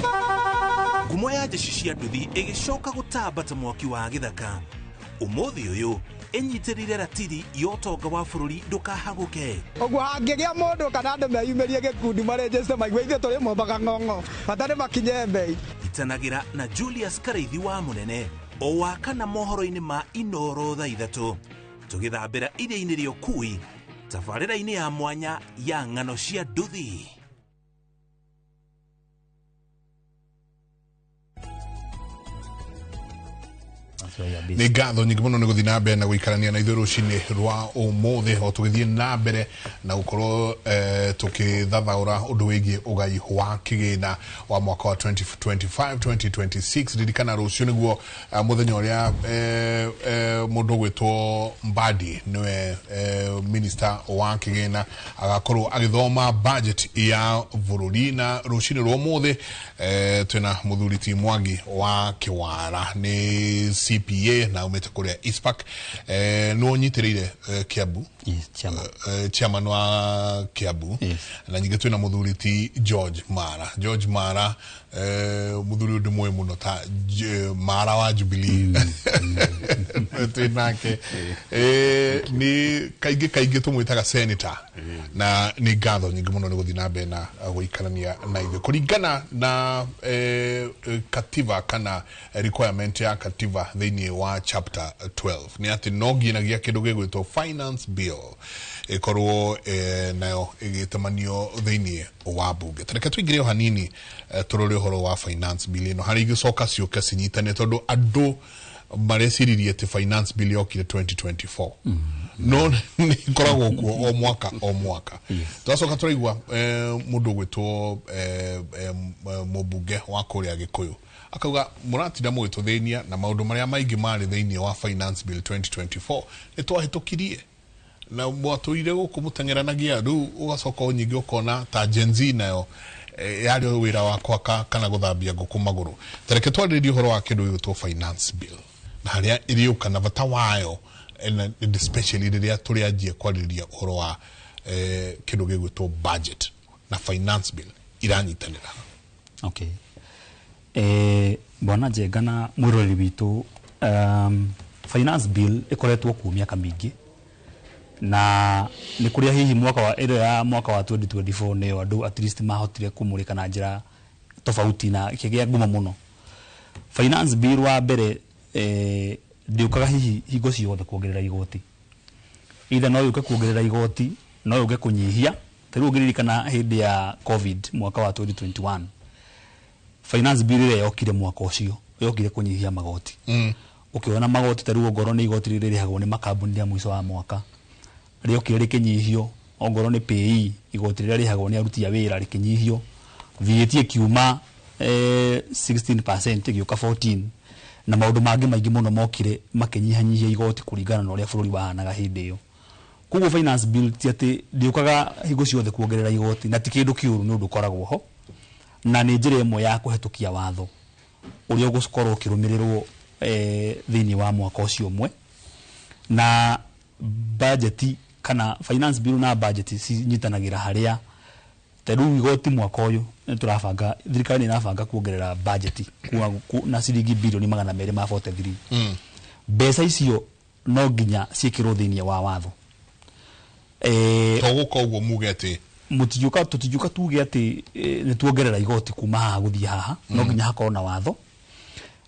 Ngumo ya njeci cia nduthi ĩgĩcoka gũtamba ta mwaki wa gĩthaka. Ũmũthĩ ũyũ ĩnyitĩrĩire ratiri ya ũtonga wa bũrũri ndũkahagũke. Ũguo hangĩgĩa mũndũ kana andũ meyumĩrie gĩkundi marenjeste maigue ithuĩ tũrĩ mombaga ng'ong'o bata nĩ makinye mbei. Itanagĩra na Julius Karaithi wa Mũnene o wa kana mohoro-inĩ ma Inoro thaa 3 tũgĩthambĩra iria-inĩ rĩa ũkui tabarĩra-inĩ ya mwanya ya ng'ano cia nduthi. Nĩ ngatho nyingĩ mũno nĩ gũthiĩ na mbere na gũikarania na ithuĩ rũcinĩ rwa ũmũthĩ o tũgĩthiĩ na mbere na gũkorwo tũkĩthathaũra ũndũ wĩgiĩ ũgai wa kĩgĩna wa mwaka wa 2025 2026. Ririkana rũciũ nĩguo mũthenya ũrĩa mũndũ ũgwĩtwo Mbadi nĩwe minister wa kĩgĩna agakorwo agĩthoma budget ya bũrũri. Na rũcinĩ rwa ũmũthĩ twĩna mũthuri ti Mwangi wa Kĩwara nĩ CPA na umĩte kũrĩa ISPAC, nĩ ũnyitĩrĩire Kiambu. Yes, chairman. Chairman wa Kiambu. Yes. Na nyingĩ twĩna mũthuri ti George Mara. George Mara mũthuri ũndũ mũĩ mũno ta Mara wa Jubilee. Twĩ nake nĩ kaingĩ kaingĩ tũmwĩtaga senator. Na nĩ ngatho nyingĩ mũno nĩ gũthiĩ na mbere na gũikarania na ithuĩ kũringana na katiba kana requirement ya katiba thĩinĩ wa chapter 12 nĩ atĩ no nginyagia kĩndũ gĩgwĩtwo finance bill ĩkorwo nayo ĩgĩtamanio thĩinĩ wa bunge. Tareke tũingĩre o hanini tũrore ũhoro wa finance bill ĩno harĩa igĩcoka ciũke cinyitane tondũ andũ mareciririe atĩ finance bill yokire 2024 no nĩ ĩkoragwo kuo o mwaka o mwaka. Twacoka tũraigua mũndũ ũgwĩtwo mũmbunge wa kũrĩa Gĩkũyũ akauga mũratinda mũgĩtũthĩnia na maũndũ marĩa maingĩ marĩ thĩinĩ wa finance bill 2024 nĩ twahĩtũkirie na mwatũire gũkũ mũteng'eranagia rĩu ũgacoka o nyingĩ ũkona ta Gen Z nayo yarĩ wĩra wa gwaka kana gũthambia ngũkũ magũrũ. Tareke twarĩrĩrie ũhoro wa kĩndũ gĩgwĩtwo finance bill na harĩa ĩrĩũka na bata wayo and especially rĩrĩa tũrĩanjia kwarĩrĩria ũhoro wa kĩndũ gĩgwĩtwo budget na finance bill iranyitanĩra. Okay. Bwana Njenga na mwĩroreri witũ, finance bill ĩkoretwo kuo mĩaka mĩingĩ na nĩ kũrĩa hihi mwaka wa ĩrĩa ya mwaka wa 2024 nĩyo andũ at least mahotire kũmũrĩka na njĩra tofauti na ĩkĩgĩa ngumo mũno. Finance bill wa mbere ndĩũkaga hihi hingo ciothe kuongerera igoti, either no yũke kuongerera igoti no yũke kũnyihia. Ta rĩu ũngĩririkana hĩndĩ ya COVID mwaka wa 2021 finance bill ĩrĩa yokire mwaka ũcio yokire kũnyihia magoti. Ũkĩona magoti ta rĩu ongorwo nĩ igoti rĩrĩa rĩrĩhagwo nĩ makambuni rĩa mũico wa mwaka rĩokire rĩkĩnyihio, ongorwo nĩ PAYE igoti rĩrĩa rĩrĩhagwo nĩ aruti a wĩra rĩkĩnyihio, VAT ĩkiuma 16% ĩgĩũka 14 na maũndũ mangĩ maingĩ mũno mokire makĩnyihanyihia igoti kũringana na ũrĩa bũrũri wahanaga hĩndĩ ĩyo. Koguo finance bill ti atĩ ndĩũkaga hingo ciothe kuongerera igoti na ti kĩndũ kĩũru nĩ ũndũ ũkoragwo ho na nĩ njĩra ĩmwe ya kũhetũkia watho ũrĩa ũgũkorwo ũkĩrũmĩrĩrwo thĩinĩ wa mwaka ũcio ũmwe. Na budget kana finance bill na budget cinyitanagĩra harĩa ta rĩu igoti mwaka ũyũ nĩ tũrabanga, thirikari nĩ ĩrabanga kuongerera budget na ciringi bilioni 243. Mbeca icio no nginya ciĩkĩrwo thĩinĩ wa watho. To gũka ũguo muge atĩ mũtingiũka, tũtingiũka tuge atĩ nĩ tuongerera igoti kuma haha gũthiĩ haha, no nginya hakorwo na watho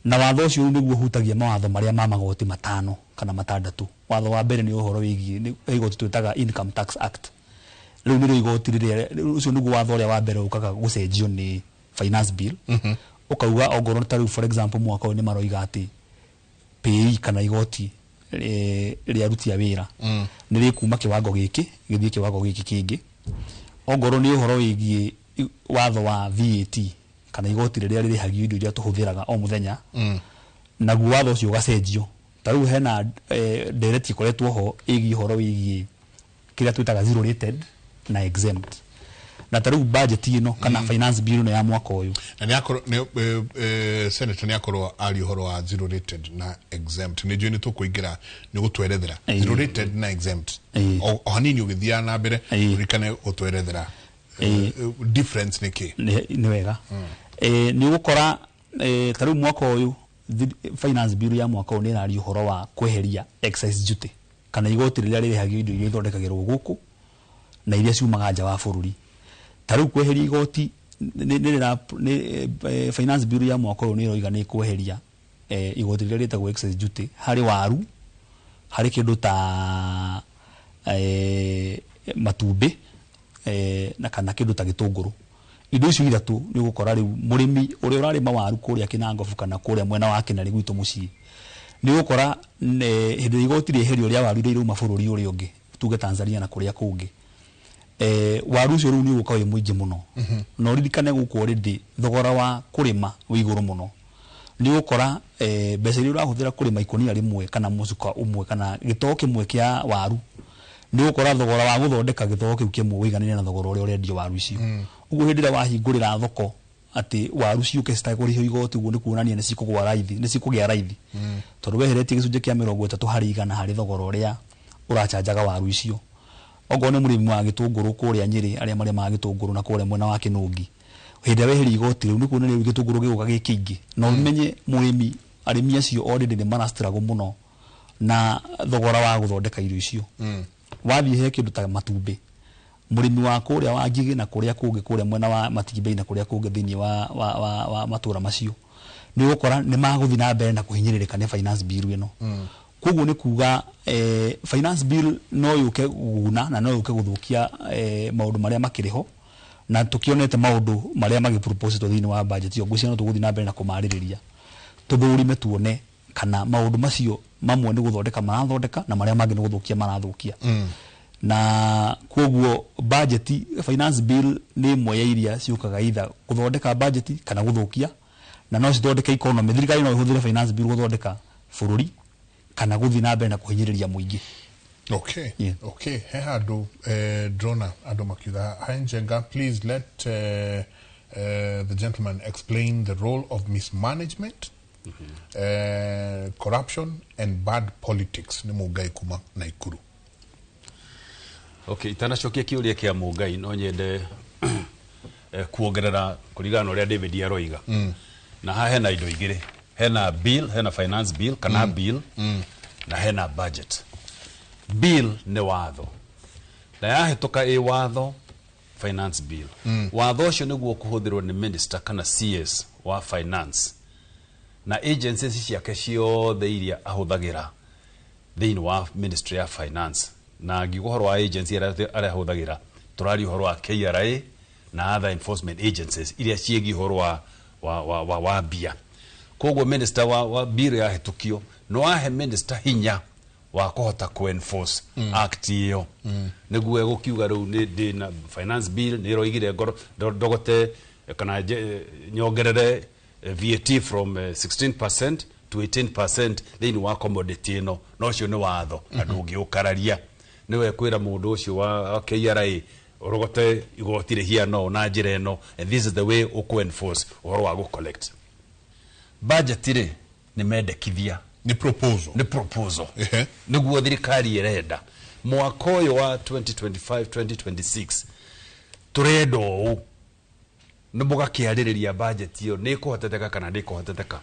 na watho ũcio nĩguo ũhutagia mawatho marĩa ma magoti 5 kana 6. Watho wa mbere nĩ ũhoro wĩgiĩ igoti twĩtaga Income Tax Act. Rĩu nĩrĩo igoti rĩrĩa ũcio nĩguo watho ũrĩa wa mbere ũkaga gũcenjio nĩ finance bill. Ũkauga ongorwo ta rĩu, for example, mwaka ũyũ nĩ maroiga atĩ PAYE kana igoti rĩa aruti a wĩra nĩ rĩkuma kĩwango gĩkĩ gĩthiĩ kĩwango gĩkĩ kĩngĩ. Ongorwo nĩ ũhoro wĩgiĩ watho wa VAT kana igoti rĩrĩa rĩrĩhagio indo iria tũhũthĩraga o mũthenya, naguo watho ũcio ũgacenjio. Ta rĩu hena ndereti ĩkoretwo ho ĩgiĩ ũhoro wĩgiĩ kĩrĩa twĩtaga zero rated na exempt, na ta rĩu budget ĩno kana finance bill ĩno ya mwaka ũyũ. Na nĩ akorwo nĩ senator nĩ akorwo aria ũhoro wa zero rated na exempt, nĩ njũĩ nĩ tũkũingĩra nĩ gũtwerethera zero rated na exempt o hanini ũgĩthiaga na mbere, ũririkane gũtwerethera difference nĩ kĩ. Nĩ wega. Nĩ ũgũkora ta rĩu mwaka ũyũ finance bill ya mwaka ũyũ nĩ ĩraria ũhoro wa kweheria excise duty kana igoti rĩrĩa rĩrĩhagio indo iria ithondekagĩrwo gũkũ na iria ciumaga nja wa bũrũri. Ta rĩu kweheria igoti nĩ finance bill ya mwaka ũyũ nĩ ĩroiga nĩ kweheria igoti rĩrĩa rĩtagwo excise duty harĩ waru, harĩ kĩndũ ta matumbĩ na kana kĩndũ ta gĩtũngũrũ. Indo icio ithatũ nĩ ũgũkora rĩu mũrĩmi ũrĩa ũrarĩma waru kũrĩa Kĩnangobu kana kũrĩa mwena wa Kĩnarĩ gwitũ mũciĩ, nĩ ũgũkora hĩndĩ ĩrĩa igoti rĩeherio rĩa waru iria irauma bũrũri ũrĩa ũngĩ, tuge Tanzania na kũrĩa kũngĩ, waru ũcio rĩu nĩ ũgũka wĩ mũingĩ mũno. Na ũririkane gũkũ already thogora wa kũrĩma wĩ igũrũ mũno. Nĩ ũgũkora mbeca iria ũrahũthĩra kũrĩma ikũnia rĩmwe kana mũcuka ũmwe kana gĩtoo kĩmwe kĩa waru, nĩ ũgũkora thogora wa gũthondeka gĩtoo kĩu kĩmwe ũiganĩre na thogora ũrĩa ũrendio waru icio. Ũguo hĩndĩ ĩrĩa wahingũrĩra thoko atĩ waru ciũke citekũrĩhio igoti, ũguo nĩ kuonania nĩ cikũgũa raithi, nĩ cikũgĩa raithi, tondũ weheretie gĩcunjĩ kĩa 30% harĩ thogora ũrĩa ũrachanjaga waru icio. Okorwo nĩ mũrĩmi wa gĩtũngũrũ kũrĩa Nyĩrĩ, arĩa marĩmaga gĩtũngũrũ na kũrĩa mwena wa Kĩnũngi, hĩndĩ ĩrĩa weheria igoti rĩu nĩ kuonania rĩu gĩtũngũrũ gĩgũka gĩ kĩingĩ. Na ũmenye mũrĩmi, arĩmi acio already nĩ mara struggle mũno na thogora wa gũthondeka irio icio. Wathiĩ he kĩndũ ta matumbĩ, mũrĩmi wa kũrĩa wa Ngigĩ na kũrĩa kũngĩ, kũrĩa mwena wa Matimbei na kũrĩa kũngĩ thĩinĩ wa matũra macio, nĩ ũgũkora nĩ magũthiĩ na mbere na kũhinyĩrĩrĩka nĩ finance bill ĩno. Koguo nĩ kuga finance bill no yũke gũguna na no yũke gũthũkia maũndũ marĩa makĩrĩ ho, na tũkĩonete maũndũ marĩa magĩproposetwo thĩinĩ wa budget ĩyo. Ngwĩciria no tũgũthiĩ na mbere na kũmarĩrĩria, tũthũrime tuone kana maũndũ macio mamwe nĩ gũthondeka marathondeka na marĩa mangĩ nĩ gũthũkia marathũkia. Na koguo budget, finance bill nĩ ĩmwe ya iria ciũkaga either gũthondeka budget kana gũthũkia, na no cithondeke economy. Thirikari no ĩhũthĩre finance bill gũthondeka bũrũri kana gũthiĩ na mbere na kũhinyĩrĩria mũingĩ. Okay. Okay, he handũ ndĩrona andũ makiuga, "Hi Njenga, please let the gentleman explain the role of mismanagement, corruption and bad politics." Nĩ Mũngai kuma Naikuru. Okay, itanacokia kĩũria kĩa Mũngai, no nyende kuongerera kũringana na ũrĩa David aroiga. Na haha hena indo igĩrĩ, hena bill, hena finance bill kana bill, na hena budget. Bill nĩ watho, na yahĩtũka ĩ watho, finance bill, watho ũcio nĩguo kũhũthĩrwo nĩ minister kana CS wa finance na agencies ciake ciothe iria ahũthagĩra thĩinĩ wa ministry ya finance. Na ngiuga ũhoro wa agency arĩa ahũthagĩra, tũraria ũhoro wa KRA na other enforcement agencies iria ciĩgiĩ ũhoro wa mbia. Koguo minister wa bill yahĩtũkio, no ahe minister hinya wa kũhota ku-enforce act ĩyo. Nĩguo egũkiuga rĩu nĩ ndĩ na finance bill nĩ ĩroigire ndogote kana nyongerere VAT from 16% to 18% thĩinĩ wa commodity ĩno. Na ũcio nĩ watho na ndũngĩũkararia. Nĩwe kwĩra mũndũ ũcio wa KRA ũrogote igoti rĩhiana ũũ na njĩra ĩno, and this is the way ũkũ enforce ũhoro wa gũ collect. Budget rĩ, nĩ mendekithia. Nĩ proposal. Nĩ proposal nĩguo thirikari ĩrenda mwaka ũyũ wa 2025 2026 tũrenda ũũ. Nĩ mũgakĩarĩrĩria budget ĩyo nĩ ĩkũhoteteka kana ndĩ kũhoteteka.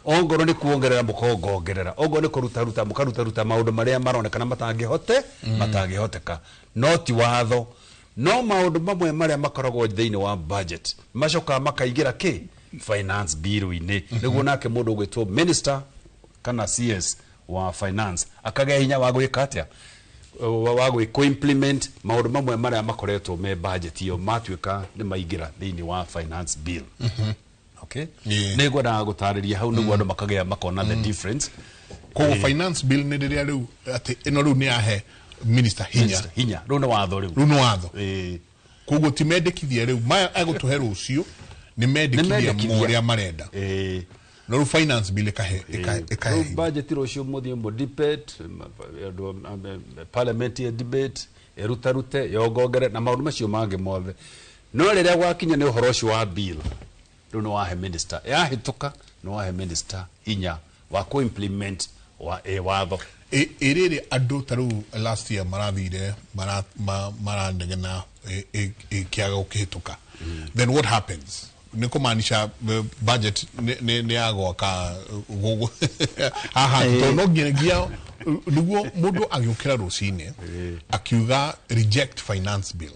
Ongorwo nĩ kuongerera, mũkongongerera. Ongorwo nĩ kũrutaruta, mũkarutaruta maũndũ marĩa maronekana matangĩhote matangĩhoteka. No ti watho. No maũndũ mamwe marĩa makoragwo thĩinĩ wa budget macokaga makaingĩra kĩ finance bill-inĩ, nĩguo nake mũndũ ũgwĩtwo minister kana CS wa finance akagĩa hinya wa gwĩka atĩa, wa gwĩ implement maũndũ mamwe marĩa makoretwo me budget ĩyo matuĩka nĩ maingĩra thĩinĩ wa finance bill. Okay, nä ngwendaga gå tarä ria hau nä guo andå makagä makona the difference. Koguo finance bill nä rä rä a rä u atä ä no rä u nä yahe minister hinya. Minister, hinya rä u nä watho rä u. Rä u nä watho, koguo ti mendekithia rä u maya egå tå he rå ciå nä mendekithia. Mendekithia. Må rä a marenda, no rä u finance bill ĩkahe Rĩu hinya. Budget rũciũ mũthiĩ mũ debate, andũ parliament ye debate, ĩrutarute yongongere na maũndũ macio mangĩ mothe, no rĩrĩa gwakinya nĩ ũhoro ũcio wa bill, rĩu nĩ wahe minister, yahĩtũka nĩ wahe minister hinya wa kũ implement wa watho. Ä rä rä andå ta rä u last year marathire maranegena ä kä aga gå kä hä tå ka, then what happens? Nä kå maanisha budget nä yagwaka haha, tondå no nginyagia nĩguo mũndũ agĩũkĩra rũcinĩ akiuga reject finance bill,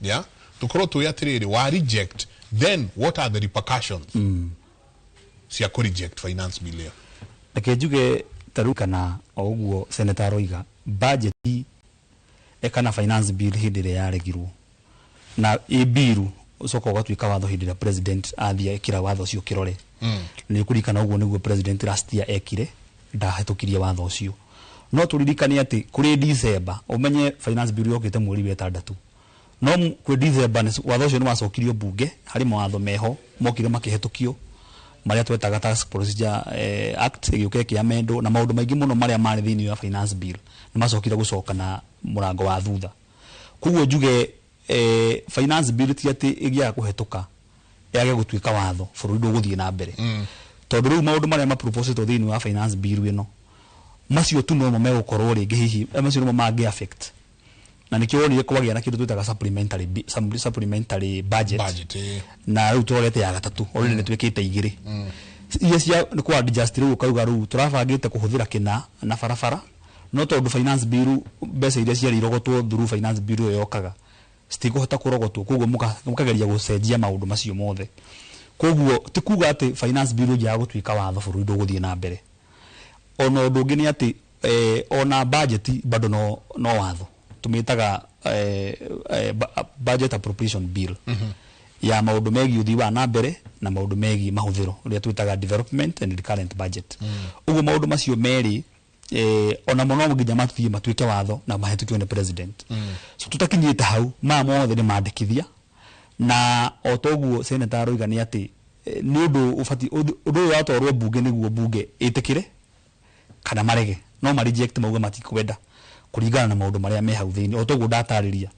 yeah, tũkorwo tũĩ atĩrĩrĩ, wa reject, then what are the repercussions cia kũ reject finance bill ĩyo? Reke njuge ta rĩu kana o ũguo senator aroiga, budget kana finance bill hĩndĩ ĩrĩa yaregirwo na ĩ bill ũcoka ũgatuĩka watho hĩndĩ ĩrĩa president athiĩ ekĩra watho ũcio kĩrore. Nĩ ũkũririkana ũguo nĩguo president last year ekire, ndahĩtũkirie watho ũcio. No tũririkane atĩ kũrĩ December, ũmenye finance bill yokĩte mweri wa ĩtandatũ, no kwĩ December watho ũcio nĩ wacokirio bunge harĩ mawatho meho mokire makĩhetũkio marĩa twetaga Tax Procedure Act, ĩgĩũka ĩkĩamendwo na maũndũ maingĩ mũno marĩa marĩ thĩinĩ wa finance bill nĩ macokire gũcoka na mũrango wa thutha. Koguo njuge finance bill ti atĩ ĩgĩaga kũhetũka yage gũtuĩka watho bũrũri ndũgũthiĩ na mbere, tondũ rĩu maũndũ marĩa maproposĩtwo thĩinĩ wa finance bill ĩno, macio tu nomo megũkorwo rĩngĩ hihi macio nomo mangĩ affect, na nĩkĩo wonire kwagĩa na kĩndũ twĩtaga supplementary budget. Budget. Na rĩu tũrorete ya gatatũ, already nĩ twĩkĩte igĩrĩ iria cia nĩ kwa adjust. Rĩu ũkauga rĩu tũrabangĩte kũhũthĩra kĩna na barabara, no tondũ finance bill mbeca iria ciarĩ irogotwo through finance bill ĩyo yokaga citikũhota kũrogotwo, koguo mũkageria gũcenjia maũndũ macio mothe. Koguo ti kuga atĩ finance bill ĩngĩaga gũtuĩka watho bũrũri ndũgũthiĩ na mbere. Ona ũndũ ũngĩ nĩ atĩ ona budget bado no watho tũmĩtaga budget appropriation bill ya maũndũ megiĩ ũthii wa na mbere na maũndũ megiĩ mahũthĩro, ũrĩa twĩtaga development and recurrent budget. Ũguo maũndũ macio merĩ onamo no nginya mathiĩ matuĩke watho na mahĩtũkio nĩ president. So tũtakinyĩte hau, maya mothe nĩ mandĩkithia, na o toguo senator aroiga nĩ atĩ nĩ ũndũ ũbatiĩ ũndũ ũyũ watwarwo bunge nĩguo bunge ĩtĩkĩre kana marege, no ma reject mauge matikwenda kũringana na maũndũ marĩa me hau thĩinĩ. O toguo ndatarĩria,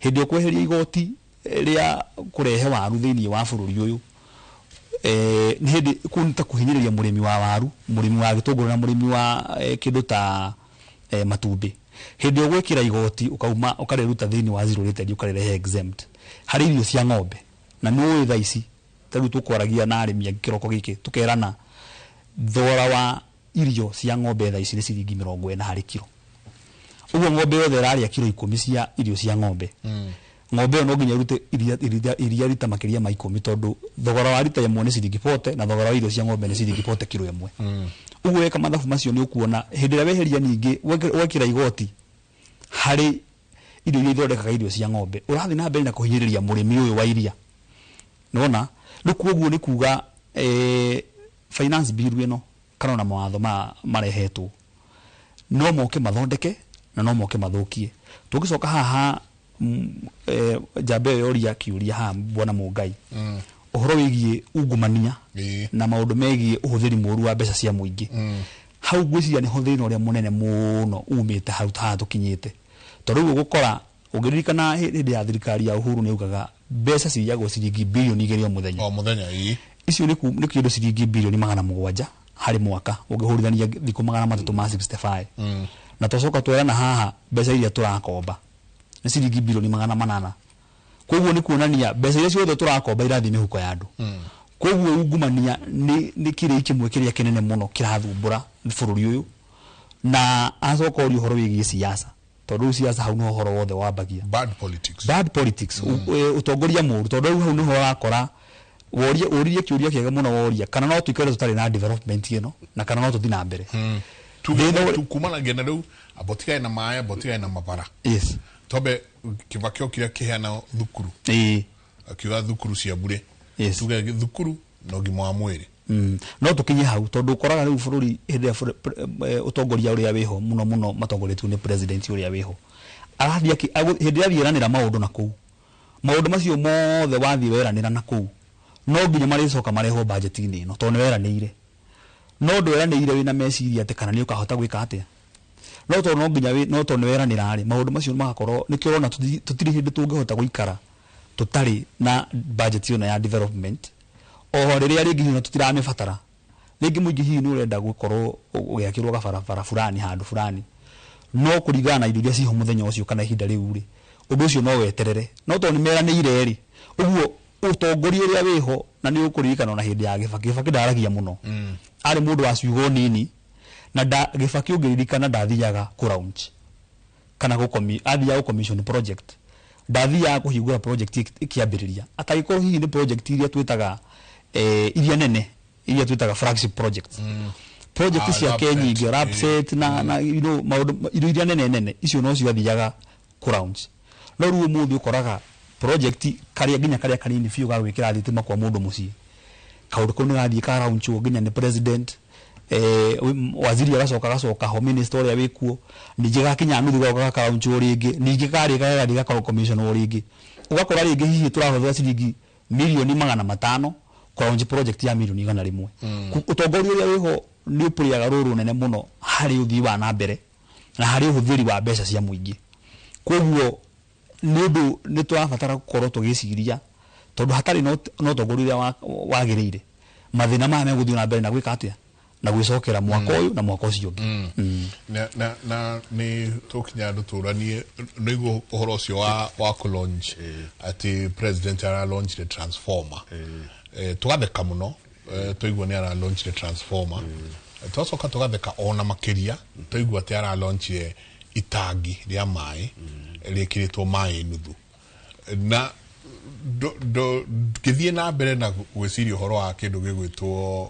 hĩndĩ ĩyo kweheria igoti rĩa kũrehe waru thĩinĩ wa bũrũri ũyũ, nĩ hĩndĩ kũu nĩ ta kũhinyĩrĩria mũrĩmi wa waru, mũrĩmi wa gĩtũngũrũ na mũrĩmi wa kĩndũ ta matumbĩ. Hĩndĩ ĩyo gwĩkĩra igoti ũkauma ũkarĩruta thĩinĩ wa zero rated ũkarĩrehe exempt harĩ irio cia ng'ombe, na nĩ ũĩ thaa ici ta rĩu tũkwaragia na arĩmi angĩ kĩroko gĩkĩ, tũkerana thogora wa irio cia ng'ombe thaa ici nĩ ciringi 40 harĩ kiro. Ũguo ng'ombe yothe ĩrarĩa kiro 10 cia irio cia ng'ombe, ng'ombe ĩyo no nginya ĩrute iria rita makĩria ma 10, tondũ thogora wa rita ĩmwe nĩ ciringi 40 na thogora wa irio cia ng'ombe nĩ ciringi 40 kiro ĩmwe. Ũguo weka mathabu macio nĩ ũkuona hĩndĩ ĩrĩa weheria ningĩ wekĩra igoti harĩ irio iria ithondekaga irio cia ng'ombe, ũrathiĩ na mbere na kũhinyĩrĩria mũrĩmi ũyũ wa iria nona. Rĩu koguo nĩ kuga finance bill ĩno kana ona mawatho ma marehetwo no moke mathondeke na no moke mathũkie. Tũngĩcoka haha njamba ĩyo yoria kĩũria haha, bwana Mũngai, ũhoro wĩgiĩ ungumania na maũndũ megiĩ ũhũthĩri mũru wa mbeca cia mũingĩ, hau ngwĩciria nĩho thĩna ũrĩa mũnene mũno umĩte hau haha tũkinyĩte, tondũ rĩu ũgũkora ũngĩririkana hĩndĩ ya thirikari ya Uhuru nĩ augaga mbeca ciyagwo ciringi bilioni 2 o mũthenya. O mũthenya, ĩĩ. Icio nĩ kĩndũ ciringi bilioni 700 harĩ mwaka ũngĩhũrithania thikũ 365. Na twacoka twerana haha mbeca iria tũrakomba nĩ ciringi bilioni 800. Koguo nĩ kuonania mbeca iria ciothe tũrakomba irathiĩ mĩhuko ya andũ. Koguo ungumania nĩ kĩrĩi kĩmwe kĩrĩa kĩnene mũno kĩrathumbũra bũrũri ũyũ, na acoka ũria ũhoro wĩgiĩ siasa, tondũ rĩu siasa hau nĩho ũhoro wothe wambagia. Bad politics. Bad politics, ũtongoria mũru, tondũ rĩu hau nĩho ũrakora woria ũririe kĩũria kĩega mũno, woria kana no tũikare tũtarĩ na development ĩno na kana no tũthiĩ na mbere. Kumanagia na rĩu amba ũtigane na maĩ, amba ũtigane na mabara. Tombe Kibaki okire akĩheana thukuru, akiuga thukuru cia bure. Tuge thukuru Na ũgima wa mwĩrĩ. No tũkinye hau, tondũ ũkoraga rĩu bũrũri hĩndĩ ĩrĩa ũtongoria ũrĩa wĩho, mũno mũno matongoretio nĩ president ũrĩa wĩho, arathiĩ hĩndĩ ĩrĩa athiĩ eranĩra maũndũ na kũu, maũndũ macio mothe wathiĩ weranĩra na kũu, no nginya marĩcoka marehwo budget-inĩ ĩno, tondũ nĩ weranĩire. No ndweranĩire wĩna meciria atĩ kana nĩ ũkahota gwĩka atĩa, no tondũ no nginya no tondũ nĩ weranĩra rĩ, maũndũ macio magakorwo. Nĩkĩo ũrona tũtirĩ hĩndĩ tũngĩhota gũikara tũtarĩ na budget ĩno ya development, o rĩrĩa rĩngĩ hihi tũtiramĩbatara. Rĩngĩ mũingĩ hihi nĩ ũrenda gũkorwo ũgĩakĩrwo gabarabara fulani handũ fulani, no kũringana na indo iria ciho mũthenya ũcio kana ihinda rĩu rĩ, ũndũ ũcio no weterere, no tondũ nĩ meranĩire rĩ, ũguo ũtongoria ũrĩa wĩho. Na nĩ ũkũririkana ona hĩndĩ ya Gĩbaki, Gĩbaki ndaragia mũno, arĩ mũndũ wa ciugo nini. Na Gĩbaki, ũngĩririkana, ndathiaga kũ launch kana gũkomi, athiaga gũ commission project, ndathiaga kũhingũra project ĩkĩambĩrĩria, atagĩkorwo hihi nĩ project iria twĩtaga iria nene, iria twĩtaga flagship projects, project ciake LAPSSET. nyingĩ, LAPSSET na maũndũ, indo iria nene nene icio no cio athiaga kũ launch. No rĩu ũmũthĩ ũkoraga project karĩa nginya karĩa kanini biũ ga gwĩkĩra thitima kwa mũndũ mũciĩ, kaũndũ kau nĩ gathiĩ ka launchwo nginya nĩ president, waziri agacoka ho, minister ũrĩa wĩkuo, ningĩ gakinya nuthu gagoka gakalaunchwo rĩngĩ, ningĩ karĩ gagathiĩ gaka commissionwo rĩngĩ. Ũgakora rĩngĩ hihi tũrahũthĩra ciringi mirioni 500 kũlaunch project ya mirioni 100. Ũtongoria ũrĩa wĩho nĩ ũpũrĩaga rũrũ nene mũno harĩ ũthii wa na mbere na harĩ ũhũthĩri wa mbeca cia mũingĩ. Koguo nĩ ũndũ nĩ tũrabatara gũkorwo tũgĩciria, tondũ hatarĩ na ũtongoria ũrĩa wagĩrĩire, mathĩna maya megũthiĩ na mbere na gwĩka atĩa, na gwĩcokera mwaka ũyũ na mwaka ũcio ũngĩ. Na nĩ tũkinya andũ tũranie nĩguo ũhoro ũcio wa kũ launch, atĩ president ara launch the transformer, tũgatheka mũno, twaigua nĩ ara launch the transformer. Twacoka tũgatheka ona makĩria twaigua atĩ ara launch itangi rĩa maĩ rĩkĩrĩtwo maĩ nuthu. Na ngĩthiĩ na mbere na gwĩciria ũhoro wa kĩndũ gĩgwĩtwo